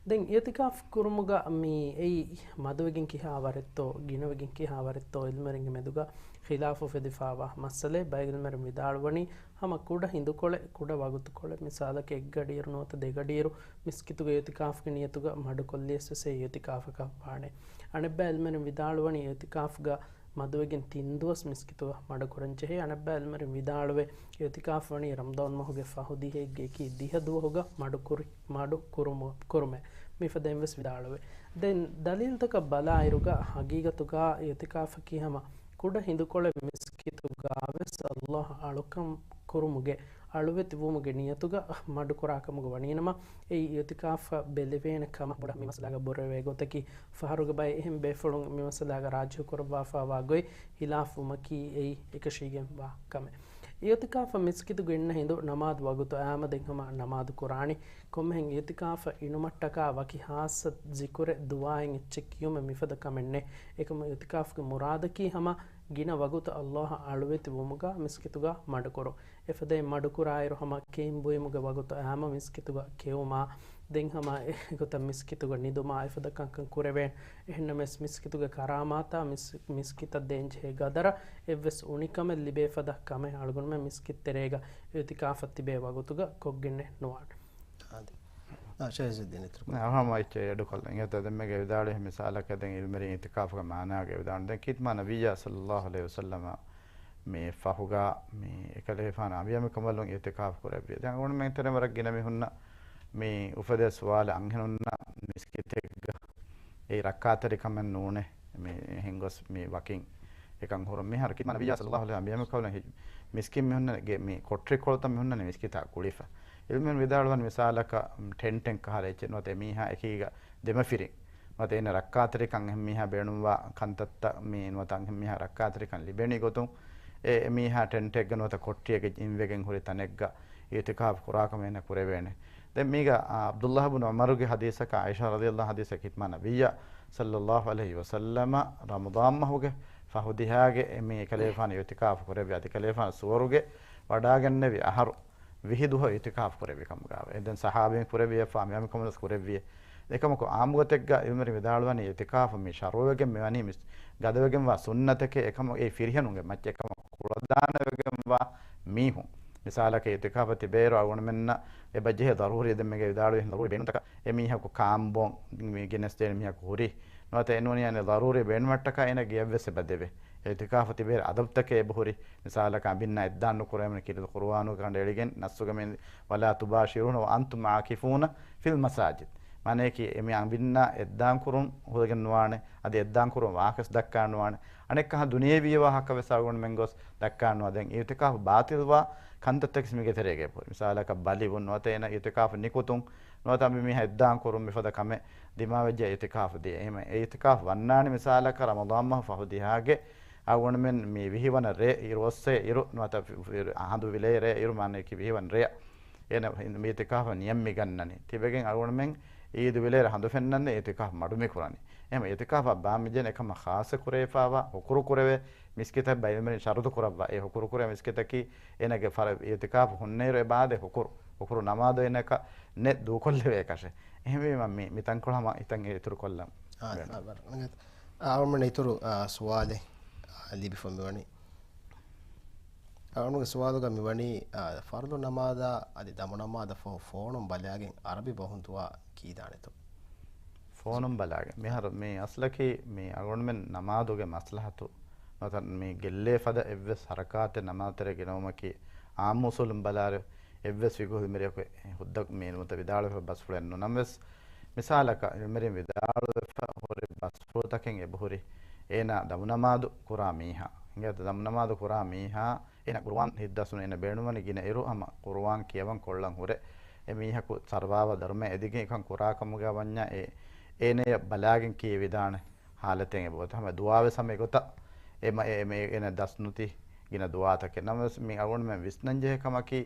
ދެން އިއުތިކާފް ކުރުމުގަ މި އެއީ މަދުވެގެން ކިހާ ވަރެއްތޯ، ގިނަވެގެން ކިހާ ވަރެއްތޯ، އިލްމުވެރިންގެ މެދުގަ ޚިލާފު އުފެދިފާވާ މައްސަލައެއް. ބައެއް އިލްމުވެރިން ވިދާޅުވަނީ، ހަމަ ކުޑަ ހިނދުކޮޅެއް، ކުޑަ ވަގުތުކޮޅެއް، މިސާލަކަށް އެއްގަޑިއިރު ނުވަތަ ދެގަޑިއިރު މިސްކިތުގެ އިއުތިކާފްގެ ނިޔަތުގަ މަޑުކޮށްލިޔަސް ވެސް އެ އިއުތިކާފަކަށް ވާނެ. އަނެއްބައި އިލްމުވެރިން ވިދާޅުވަނީ އިއުތިކާފްގަ މަދުވެގެން ތިން ދުވަސް މިސްކިތުގަ މަޑުކުރަން ޖެހޭ. އަނެއްބައި އިލްމުވެރިން ވިދާޅުވޭ، އިއުތިކާފް ވަނީ ރަމަޟާން މަހުގެ ފަހު ދިހައެއްގެ އެކި ދިހަ ދުވަހުގަ މަޑުކުރި، މަޑު ކުރުމު، ކުރުމޭ. މިފަދައިން ވެސް ވިދާޅުވޭ. ދެން ދަލީލްތަކަށް ބަލާއިރުގަ ހަގީގަތުގަ އިއުތިކާފަކީ ހަމަ ކުޑަ ހިނދުކޮޅެއް މިސްކިތުގާވެސް ﷲ އަޅުކަން ކުރުމުގެ، އަޅުވެތި ވުމުގެ ނިޔަތުގަ މަޑުކުރާ ކަމުގަ ވަނީނަމަ، އެއީ އިޢުތިކާފަށް ބެލެވޭނެ ކަމަށް ބޮޑަށް މި މައްސަލާގަ ބުރެވޭ ގޮތަކީ، ފަހަރުގެ ބައެއް އެހެން ބޭފުޅުން މި މައްސަލާގަ ރާޖިޙު ކުރައްވާފައިވާ ގޮތް ހިލާފް ވުމަކީ އެއީ އެކަށީގެންވާ ކަމެއް. އިޢުތިކާފަށް މިސްކިތުގަ އިންނަ ހިނދު ނަމާދު ވަގުތު އައިމަ ދެން ހަމަ ނަމާދު ކުރާނީ. ކޮންމެހެން އިޢުތިކާފަށް އިނުމަށްޓަކާ ވަކި ޚާއްޞަ ޒިކުރެއް ދުޢާއެއް އެއްޗެއް ކިޔުމެއް މިފަދަ ކަމެއް ނެތް. އެކަމު އިޢުތިކާފުގެ މުރާދަކީ ހަމަ ގިނަ ވަގުތު ﷲ އަށް އަޅުވެތި ވުމުގަ މިސްކިތުގަ މަޑުކުރުން. އެފަދައިން މަޑުކުރާއިރު ހަމަ ކެއިން ބުއިމުގެ ވަގުތު އައިމަ މިސްކިތުގަ ކެއުމާ، ދެން ހަމަ އެގޮތަށް މިސްކިތުގަ ނިދުމާ އެފަދަ ކަންކަން ކުރެވޭނެ. އެހެންނަމަވެސް މިސްކިތުގެ ކަރާމާތާ މިސް-، މިސްކިތަށް ދޭންޖެހޭ ގަދަރަށް އެއްވެސް އުނިކަމެއް ލިބޭ ފަދަ ކަމެއް އަޅުގަނޑުމެން މިސްކިތް ތެރޭގަ އިޢުތިކާފަށް ތިބޭ ވަގުތުގަ ކޮށްގެންނެއް ނުވާނެ. އާދެ. އާ، ޝަހީޒުއްދީން އިތުރު ކޮށް. އަހަމަ އެއްޗެއް އެޑުކޮށްލަން. އިނގޭތޯ ދެންމެގެ ވިދާޅުވި މިސާލަކަށް ދެން އިލްމެރިން އިޢުތިކާފުގެ މާނާގެ ވިދާޅު. ދެން ކީރިތި މާ ނަބިއްޔާ ޞައްލައްލާހު ޢަލައިހި ވަސައްލަމަ މި ފަހުގަ މި އެކަލޭފާނު އަނބިޔާމެން ކަނބަލުން އިޢުތިކާފު ކުރެއްވި. ދެން އަޅުގަނޑުމެން ތެރެ ވަރަށް ގިނަ މީހުންނަށް މި އުފެދޭ ސުވާލެއް އަންހެނުންނަށް މިސްކިތެއްގަ އެއީ ރައްކާތެރިކަމެއް ނޫނޭ. މި އެހެން ގޮސް މި ވަކިން އެކަން ހުރުން މިހާރު ކީރިތި މާ ނަބިއްޔާ ޞައްލައްލާހު ޢަލައިހި ވަސައްލަމަ އަނބިޔާމެން ކަނބަލުން މިސްކިތް މީހުންނަށް މި ކޮޓަރިކޮޅުތައް މީހުންނަށް މިސްކިތާ ކުޅިފަ. އިލްމެން ވިދާޅުވަން މިސާލަކަށް ޓެންޓެއް ކަހަލަ އެއްޗެއް ނުވަތަ އެމީހާ އެކީގަ ދެމަފިރިން ނުވަތަ އޭނަ ރައްކާތެރިކަން އެހެން މީހާ ބޭނުންވާ ކަންތައްތައް މީ ނުވަތަ އެހެން މީހާ ރައްކާތެރިކަން ލިބެނި ގޮތުން އެ މީހާ ޓެންޓެއްގަ ނުވަތަ ކޮޓަރިއެއްގަ އިންވެގެން ހުރި ތަނެއްގަ އިޢުތިކާފު ކުރާކަމެއް އޭނަ ކުރެވޭނެ. ދެން މީގަ، އާ، ޢަބްދުﷲ ބުނު ޢުމަރުގެ ޙަދީޘަކަށް ޢާއިޝާ ރަޟިޔަﷲ ޢަންހާ ޙަދީޘަކީ ކީރިތި މާ ނަބިއްޔާ ޞައްލައްލާހު ޢަލައިހި ވަސައްލަމަ ރަމަޟާން މަހުގެ ފަހު ދިހާގެ އެ މީ އެކަލޭފާނު އިޢުތިކާފު ކުރެއްވި އަދި އެކަލޭފާނު ސުވަރުގެ ވަޑާގެންނެވި އަހަރު ވިހި ދުވަހު އިޢުތިކާފު ކުރެއްވި ކަމުގައެވެ. ދެން ޞަޙާބީން ކުރެއްވި އެއްފަ އަނބިޔާމެން ކަނބަލުން ކުރެއްވި. އެކަމަކު ޢާއްމު ގޮތެއްގަ އިލްމެރިން ވިދާޅުވަނީ އިޢުތިކާފު މި ޝަރުޢުވެގެން މިވަނީ މިސް-، ގަދަވެގެންވާ ސުންނަތެކޭ. އެކަމަކު އެއީ ފިރިހެނުންގެ މައްޗަށް އެކަމަކު ކުޅަދާނަވެގެންވާ މީހުން. މިސާލަކަށް އިޢުތިކާފަށް ތިބޭއިރު އަޅުގަނޑުމެންނަށް އެބަ ޖެހޭ ޟަރޫރީ ދެންމެގެ ވިދާޅުވި އެހެން ޟަރޫރީ ބޭނުންތަކަށް އެ މީހަކު ކާންބޯން މި ގެނެސްދޭނެ މީހަކު ހުރި ނުވަތަ އެނޫނީ އަނެއް ޟަރޫރީ ބޭނުމަށްޓަކާ އޭނަ ގެޔަށްވެސް އެބަ ދެވޭ. އިޢުތިކާފަށް ތިބޭއިރު އަދަބުތަކެއް އެބަހުރި. މިސާލަކަށް އަނބިންނާ އެއްދާން ނުކުރޭމަ ކީރިތި ޤުރުއާނުގަ ކަނޑައެޅިގެން ނައްޞުގަ މި، "ولا تباشرون وأنتم عاكفون في المساجد." މާނަޔަކީ އެ މި އަނބިންނާ އެއްދާން ކުރުން ހުރެގެން ނުވާނެ، އަދި އެއްދާން ކުރުން ވާހަކަސް ދައްކާ ނުވާނެ. އަނެއްކަހަ ދުނިޔެވީ ވާހަކަ ވެސް އަޅުގަނޑުމެން ގޮސް ދައްކާ ނުވާ. ދެން އިޢުތިކާފު ބާޠިލްވާ ކަންތައްތަކެސް މީގެ ތެރޭގައި ހުރި. މިސާލަކަށް ބަލިވުން ނުވަތަ އޭނަ އިޢުތިކާފު ނިކުތުން ނުވަތަ އަނބިމީހާ އެއްދާން ކުރުން މިފަދަ ކަމެއް ދިމާވެއްޖެ އިޢުތިކާފު ދިޔަ. އެހެން އިޢުތިކާފު ވަންނާނެ މިސާލަކަށް ރަމަޟާން މަހު ފަހު ދިހާގެ އަޅުގަނޑުމެން މި ވިހިވަނަ ރޭ އިރު އޮއްސޭ އިރު ނުވަތަ ފި-، ފި-، އަހަނދު ވިލޭ ރޭ އިރު މާނަޔަކީ ވިހިވަނަ ރެޔަށް އޭނަ މި އިޢުތިކާފަށް ނިޔަތް މި ގަންނަނީ. ތިބެގެން އަޅުގަނޑުމެން އީދު ވިލޭރަ ހަނދު ފެންނަންދެން އިޢުތިކާފު މަޑު މި ކުރަނީ. އެހެން އިޢުތިކާފަށް ބާ މި ޖެހޭނެ އެކަމަށް ޚާއްޞަ ކުރެވިފައިވާ ހުކުރު ކުރެވޭ މިސްކިތެއް ބައި އިލްމެރިން ޝަރުތު ކުރައްވާ. އެ ހުކުރު ކުރެވޭ މިސްކިތަކީ އޭނަގެ ފަރު އިޢުތިކާފު ހުންނައިރު އެބަ އާދޭ ހުކުރު، ހުކުރު ނަމާދު އޭނައަކަށް ނެތް ދޫކޮށްލެވޭކަށެއް. އެހެންވީމަ މި، މި ތަންކޮޅު ހަމަ އިތަން އިތުރު ކޮށްލަން. އާ، ބޭނުން. އާ، އަޅުގަނޑުމެން އިތުރު، އާ، ސުވާލެއް، އާ، ލިބިފަ މިވަނީ. އަޅުގަނޑުގެ ސުވާލުގަ މިވަނީ، އާ، ފަރުޟު ނަމާދާ އަދި ދަމު ނަމާދަށް ފަހު ފޯނުން ބަލާގެން އަރަބި ބަހުން ދުޢާ ކީދާނެތޯ؟ ފޯނުން ބަލާގެން. މިހާރު މި އަސްލަކީ މި އަޅުގަނޑުމެން ނަމާދުގެ މަސްލަހަތު ނުވަތަ މި ގެއްލޭ ފަދަ އެއްވެސް ހަރަކާތެއް ނަމާދު ތެރޭ ގެނައުމަކީ އާއްމު އުސޫލުން ބަލާއިރު އެއްވެސް ފިޤުހު އިލްމުވެރިޔަކު ހުއްދަ މި ނުވަތަ ވިދާޅުވެފަ ބަސްފުޅެއް ނު. ނަމަވެސް، މިސާލަކަށް އިލްމެރިން ވިދާޅުވެފަ ހުރި ބަސްފުޅުތަކެއް އެބަހުރި، އޭނާ ދަމުނަމާދު ކުރާ މީހާ، އިނގޭތަ ދަމުނަމާދު ކުރާ މީހާ، އޭނާ ޤުރުއާން ހިތްދަސްވުނު އޭނަ ބޭނުންވަނީ ގިނަ އިރު ހަމަ ޤުރުއާން ކިޔަވަން ކޮށްލަން ހުރެ، އެ މީހަކު ސަރުވާވާ ދަރުމައެއް އެދިގެން އެކަން ކުރާ ކަމުގަ ވަންޏާ އެ، އޭނަޔަށް ބަލާގެން ކިޔެވިދާނެ ހާލަތެއް އެބައޮތް. ހަމަ ދުޢާވެސް ހަމަ އެގޮތަށް އެ މަ-، އެ މެ-، އޭނަ ދަސްނުތި ގިނަ ދުޢާތަކެއް. ނަމަވެސް މި އަޅުގަނޑުމެން ވިސްނަންޖެހޭ ކަމަކީ،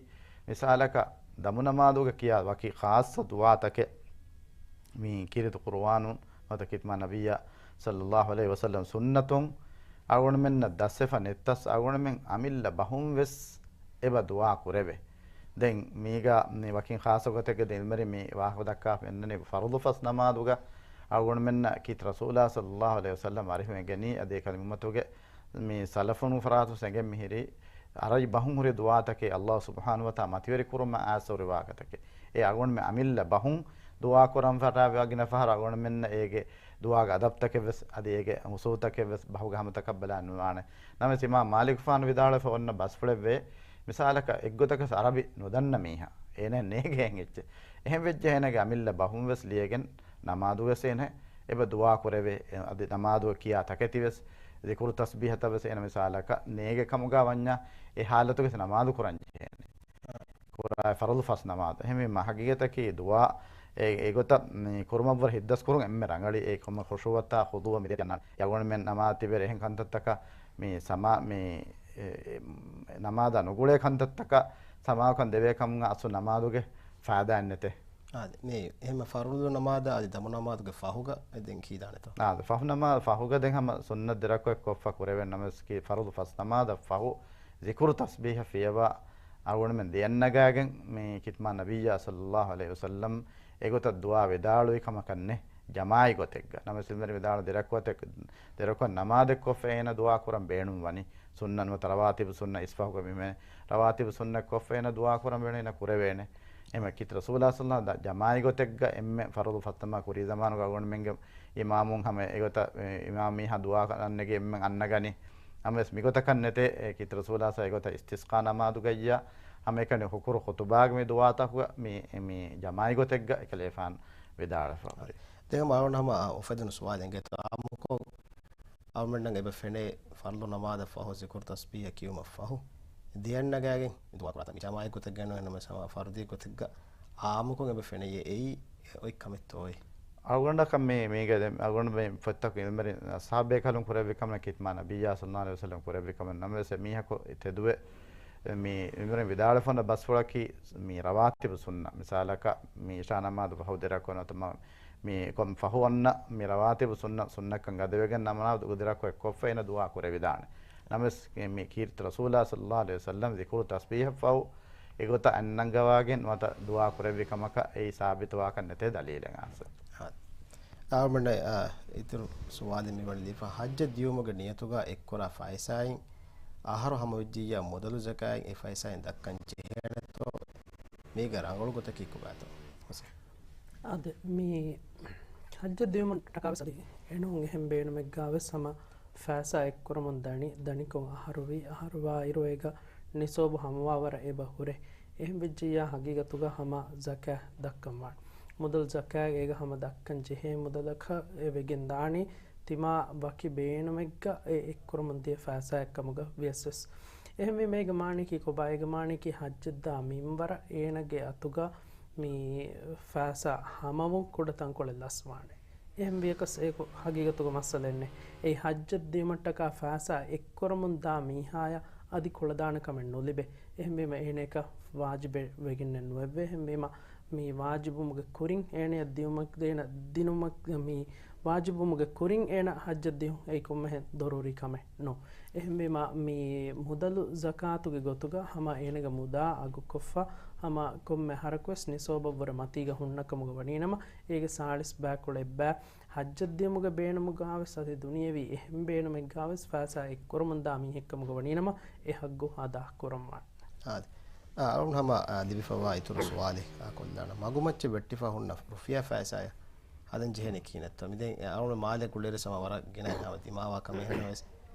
މިސާލަކަށް ދަމުނަމާދުގަ ކިޔާ ވަކި ޚާއްޞަ ދުޢާތަކެއް މި ކީރިތި ޤުރުއާނުން ނުވަތަ ކީރިތި މާ ނަބިއްޔާ ޞައްލައްލާހު ޢަލައިހި ވަސައްލަމް ސުންނަތުން އަޅުގަނޑުމެންނަށް ދަސްވެފަ ނެތްތަސް އަޅުގަނޑުމެން އަމިއްލަ ބަހުން ވެސް އެބަ ދުޢާ ކުރެވޭ. ދެން މީގަ މި ވަކިން ޚާއްޞަ ގޮތެއްގަ ދެން އިލްމެރިން މި ވާހަކަ ދައްކާފަ އިންނަނީ ފަރުޟު ފަސް ނަމާދުގަ އަޅުގަނޑުމެންނަށް ކީރިތި ރަސޫލާ ޞައްލައްލާހު ޢަލައިހި ވަސައްލަމް އަރިހުމެއް ގެނީ އަދި އެކަލި އުއްމަތުގެ މި ސަލަފުން ފަރާތުން އެނގެން މިހިރީ، އަރަބި ބަހުން ހުރި ދުޢާތަކެއް ﷲ ސުބްޙާނަހޫ ވަތަޢާލާ މަތިވެރި ކުރުމަށް އާސަ ހުރި ވާހަކަތަކެއް. އެ އަޅުގަނޑުމެން އަމިއްލަ ބަހުން ދުޢާ ކުރަން ފަށާފައިވާ ގިނަ ފަހަރު އަޅުގަނޑުމެންނަށް އޭގެ ދުޢާގެ އަދަބްތަކެއް ވެސް އަދި އޭގެ އުސޫލުތަކެއް ވެސް ބަހުގެ ހަމަތަކަށް ބަލާ ނުވާނެ. ނަމަވެސް އިމާމް މާލިކުފާނު ވިދާޅުވެފަ އޮންނަ ބަސްފުޅެއް ވޭ، މިސާލަކަށް އެއްގޮތަކަސް އަރަބި ނުދަންނަ މީހާ އޭނަ ނޭގޭ އެއްޗެއް. އެހެން ވެއްޖެ އޭނަގެ އަމިއްލަ ބަހުން ވެސް ލިޔެގެން ނަމާދު ވެސް އޭނަ އެބަ ދުޢާ ކުރެވޭ. އަދި ނަމާދު ކިޔާ ތަކެތި ވެސް ޒިކުރު ތަސްބީހަތައް ވެސް އޭނަ މިސާލަކަށް ނޭގެ ކަމުގަ ވަންޏާ އެ ހާލަތުގެ ވެސް ނަމާދު ކުރަން ޖެހޭނެ. ކުރާ ފަރުޟު ފަސް ނަމާދު. އެހެންވީމަ ހަގީގަތަކީ ދުޢާ އެ، އެގޮތަށް މި ކުރުމަށްވުރެ ހިތްދަސް ކުރުން އެންމެ ރަނގަޅީ. އެ ކޮންމެ ޚުޝޫޢަތާ ޚުޟޫޢަށް މިދެން އަންނަ އަޅުގަނޑުމެން ނަމާދު ތިބެ އެހެން ކަންތައްތަކަށް މި ސަމާ، މި، އެ، އެ، ނަމާދާ ނުގުޅޭ ކަންތައްތަކަށް ސަމާކަން ދެވޭ ކަމުގަ އަސްލު ނަމާދުގެ ފާއިދާއެއް ނެތޭ. އާދެ، މި އެހެން ފަރުޟު ނަމާދާ އަދި ދަމު ނަމާދުގެ ފަހުގަ ދެން ކީދާނެތޯ؟ އާދެ، ފަހު ނަމާ، ފަހުގަ ދެން ހަމަ ސުންނަތް ދެރަކުވެ ކޮށްފަ ކުރެވެން ނަމަވެސް ކީ ފަރުޟު ފަސް ނަމާދަށް ފަހު ޒިކުރު ތަސްބީހަށް ފިޔަވާ އަޅުގަނޑުމެން ދެއަންނަގާގެން މި ކިތްމާ ނަބިއްޔާ ޞައްލައްލާހު ޢަލައިހި ވަސައްލަމް އެގޮތަށް ދުޢާ ވިދާޅުވި ކަމަކަށް ނެތް ޖަމާޢީ ގޮތެއްގަ. ނަމަވެސް އިލްމުވެރިން ވިދާޅު ދެރަކުވަތެއް، ދެރަކުވަތް ނަމާދެއް ކޮށްފަ އޭނަ ދުޢާ ކުރަން ބޭނުން ވަނީ. ސުންނަތް ނުވަތަ ރަވާތިބު ސުންނަތް އިސްފަހުގަ މި މެ-، ރަވާތިބު ސުންނަތް ކޮށްފަ އޭނަ ދުޢާ ކުރަން ބޭނުން އޭނަ ކުރެވޭނެ. އެހެންވެ ކީރިތި ރަސޫލާ ޞައްލައްލާހު ޢަލައިހި ވަސައްލަމް ޖަމާޢީ ގޮތެއްގަ އެންމެ ފަރުޟު ފަސް ނަމާދު ކުރީ ޒަމާނުގަ އަޅުގަނޑުމެންގެ އިމާމުން ހަމަ އެގޮތަށް އިމާމް މީހާ ދުޢާ ކަންނެގެ އެންމެން އަންނަގަނީ. ނަމަވެސް މިގޮތަކަށް ނެތޭ، އެ ކީރިތި ރަސޫލާ ޞައްލައްލާހު ޢަލައިހި ވަސައްލަމް އިސްތިސްޤާ ނަމާދުގައްޔާ ހަމައެކަނި ހުކުރު ޚުޠުބާގެ މި ދުޢާތަކުގަ މި، މި ޖަމާޢީ ގޮތެއްގަ އެކަލޭފާނު ވިދާޅުވެފަ ހުރި. ދެން އަޅުގަނޑު ހަމަ އުފެދުނު ސުވާލެއް އެނގޭތޯ އާއްމުކޮށް އަޅުގަނޑަށް އެބަ ފެނޭ ފަރުޟު ނަމާދަށް ފަހު ޒިކުރު ތަސްބީހަ ކިޔުމަށް ފަހު ދެއަންނަގާގެން ދުޢާ ކުރާތަން ޖަމާޢީ ގޮތެއްގަ ނުވެ ނަމަވެސް ހަމަ ފަރުޟީ ގޮތެއްގަ އާއްމުކޮށް އެބަ ފެނެޔޭ އެއީ އޮތް ކަމެއްތޯއޭ؟ އަޅުގަނޑަކަށް މި، މީގެ ދެ-، އަޅުގަނޑު މި ފޮތްތަކު އިލްމުވެރިން އަޞްޙާބު ބޭކަލުން ކުރެއްވި ކަމެއް ކިތްމާ ނަބިއްޔާ ޞައްލައްލާހު ޢަލައިހި ވަސައްލަމް ކުރެއްވި ކަމެއް ނަމަވެސް މީހަކު ތެދުވެ މި އިލްމުވެރިން ވިދާޅުވެފަ ހުންނަ ބަސްފުޅަކީ މި ރަވާތިބު ސުންނަ. މިސާލަކަށް މި އިޝާ ނަމާދު ފަހު ދެރަކުވެ ނުވަތަ މި ކޮން ފަހު އޮންނަ މި ރަވާތިބު ސުންނަ، ސުންނަތްކަން ގަދަވެގެން ނަމާދު ދެރަކުވެ ކޮށްފަ އޭނަ ދުޢާ ކުރެވިދާނެ. ނަމަވެސް މި ކީރިތި ރަސޫލާ ޞައްލައްލާހު ޢަލައިހި ވަސައްލަމް ޒިކުރު ތަސްބީހަށް ފަހު އެގޮތަށް އަންނަންގަވާގެން ނުވަތަ ދުޢާ ކުރެއްވި ކަމަކަށް އެއީ ސާބިތުވާކަށް ނެތޭ ދަލީލެއް އާސެ. އާ، އަޅުގަނޑު، އާ، އިތުރު ސުވާލެއް މި ވަނީ ދީފަ ޙައްޖަށް ދިޔުމުގެ ނިޔަތުގަ އެއްކުރާ ފައިސާއިން އަހަރު ހަމަވެއްޖިއްޔާ މުދަލު ޒަކާތް އެ ފައިސާއިން ދައްކަން ޖެހޭނެތޯ؟ މީގެ ރަނގަޅު ގޮތަކީ ކޮބާތޯ؟ އާދެ، މި ޙައްޖަށް ދިޔުމަށްޓަކާ ވެސް އަދި އެނޫން އެހެން ބޭނުމެއްގާ ވެސް ހަމަ ފައިސާ އެއްކުރަމުން ދަނި، ދަނިކޮށް އަހަރުވީ، އަހަރުވާއިރު އޭގަ ނިޞާބު ހަމަވާވަރަށް އެބަ ހުރޭ. އެހެން ވެއްޖިއްޔާ ހަގީގަތުގަ ހަމަ ޒަކާތް ދައްކަން ވާނެ. މުދަލު ޒަކާތް އޭގަ ހަމަ ދައްކަން ޖެހޭ މުދަލަކަށް އެ ވެގެން ދާނީ ތިމާ ވަކި ބޭނުމެއްގަ އެ އެއްކުރަމުން ދިޔަ ފައިސާއެއް ކަމުގަ ވިޔަސް ވެސް. އެހެންވީމަ އޭގެ މާނައަކީ ކޮބާ؟ އޭގެ މާނައަކީ ޙައްޖަށްދާ މިންވަރަށް އޭނަގެ އަތުގަ މި ފައިސާ ހަމަވުން ކުޑަ ތަންކޮޅެއް ލަސްވާނެ. އެހެން ވިޔަކަސް އެކު ހަގީގަތުގަ މައްސަލައެއް ނެތް. އެއީ ޙައްޖަށް ދިޔުމަށްޓަކާ ފައިސާ އެއްކުރަމުން ދާ މީހާޔަށް އަދި ކުޅަދާނެ ކަމެއް ނުލިބޭ. އެހެންވީމަ އޭނަޔަކަށް ވާޖިބެއް ވެގެންނެއް ނުވެއްވޭ. އެހެންވީމަ މި ވާޖިބުވުމުގެ ކުރިން އޭނަޔަށް ދިޔުމަށް ދޭނަ ދިނުމަށް، މި ވާޖިބުވުމުގެ ކުރިން އޭނަ ޙައްޖަށް ދިޔުން އެއީ ކޮންމެހެން ޟަރޫރީ ކަމެއް ނޫން. އެހެންވީމަ މި މުދަލު ޒަކާތުގެ ގޮތުގަ ހަމަ އޭނަގެ މުދާ އަގުކޮށްފަ ހަމަ ކޮންމެ އަހަރަކުވެސް ނިޞާބަށްވުރެ މަތީގަ ހުންނަ ކަމުގަ ވަނީނަމަ، އޭގެ ސާޅީސް ބައިކުޅަ އެއްބައި ޙައްޖަށް ދިޔުމުގެ ބޭނުމުގާވެސް އަދި ދުނިޔެވީ އެހެން ބޭނުމެއްގާވެސް ފައިސާ އެއްކުރަމުންދާ މީހެއްކަމުގަ ވަނީނަމަ، އެ ޙައްޤު އަދާކުރަންވާނެ. އާދެ. އާ، އަޅުން ހަމަ، އާ، ލިބިފައިވާ އިތުރު ސުވާލެއް، އާ، ކޮށްލާނަން. މަގުމައްޗަށް ވެއްޓިފަ ހުންނަ ރުފިޔާ ފައިސާޔަށް ހަދަން ޖެހޭނެ ކިހިނެއްތޯ؟ މިދެން އަޅުގަނޑު މާލެ ގުޅޭރި ސަމާ ވަރަށް ގިނަ ހަމަ ދިމާވާ ކަމެއް ހަމަވެސް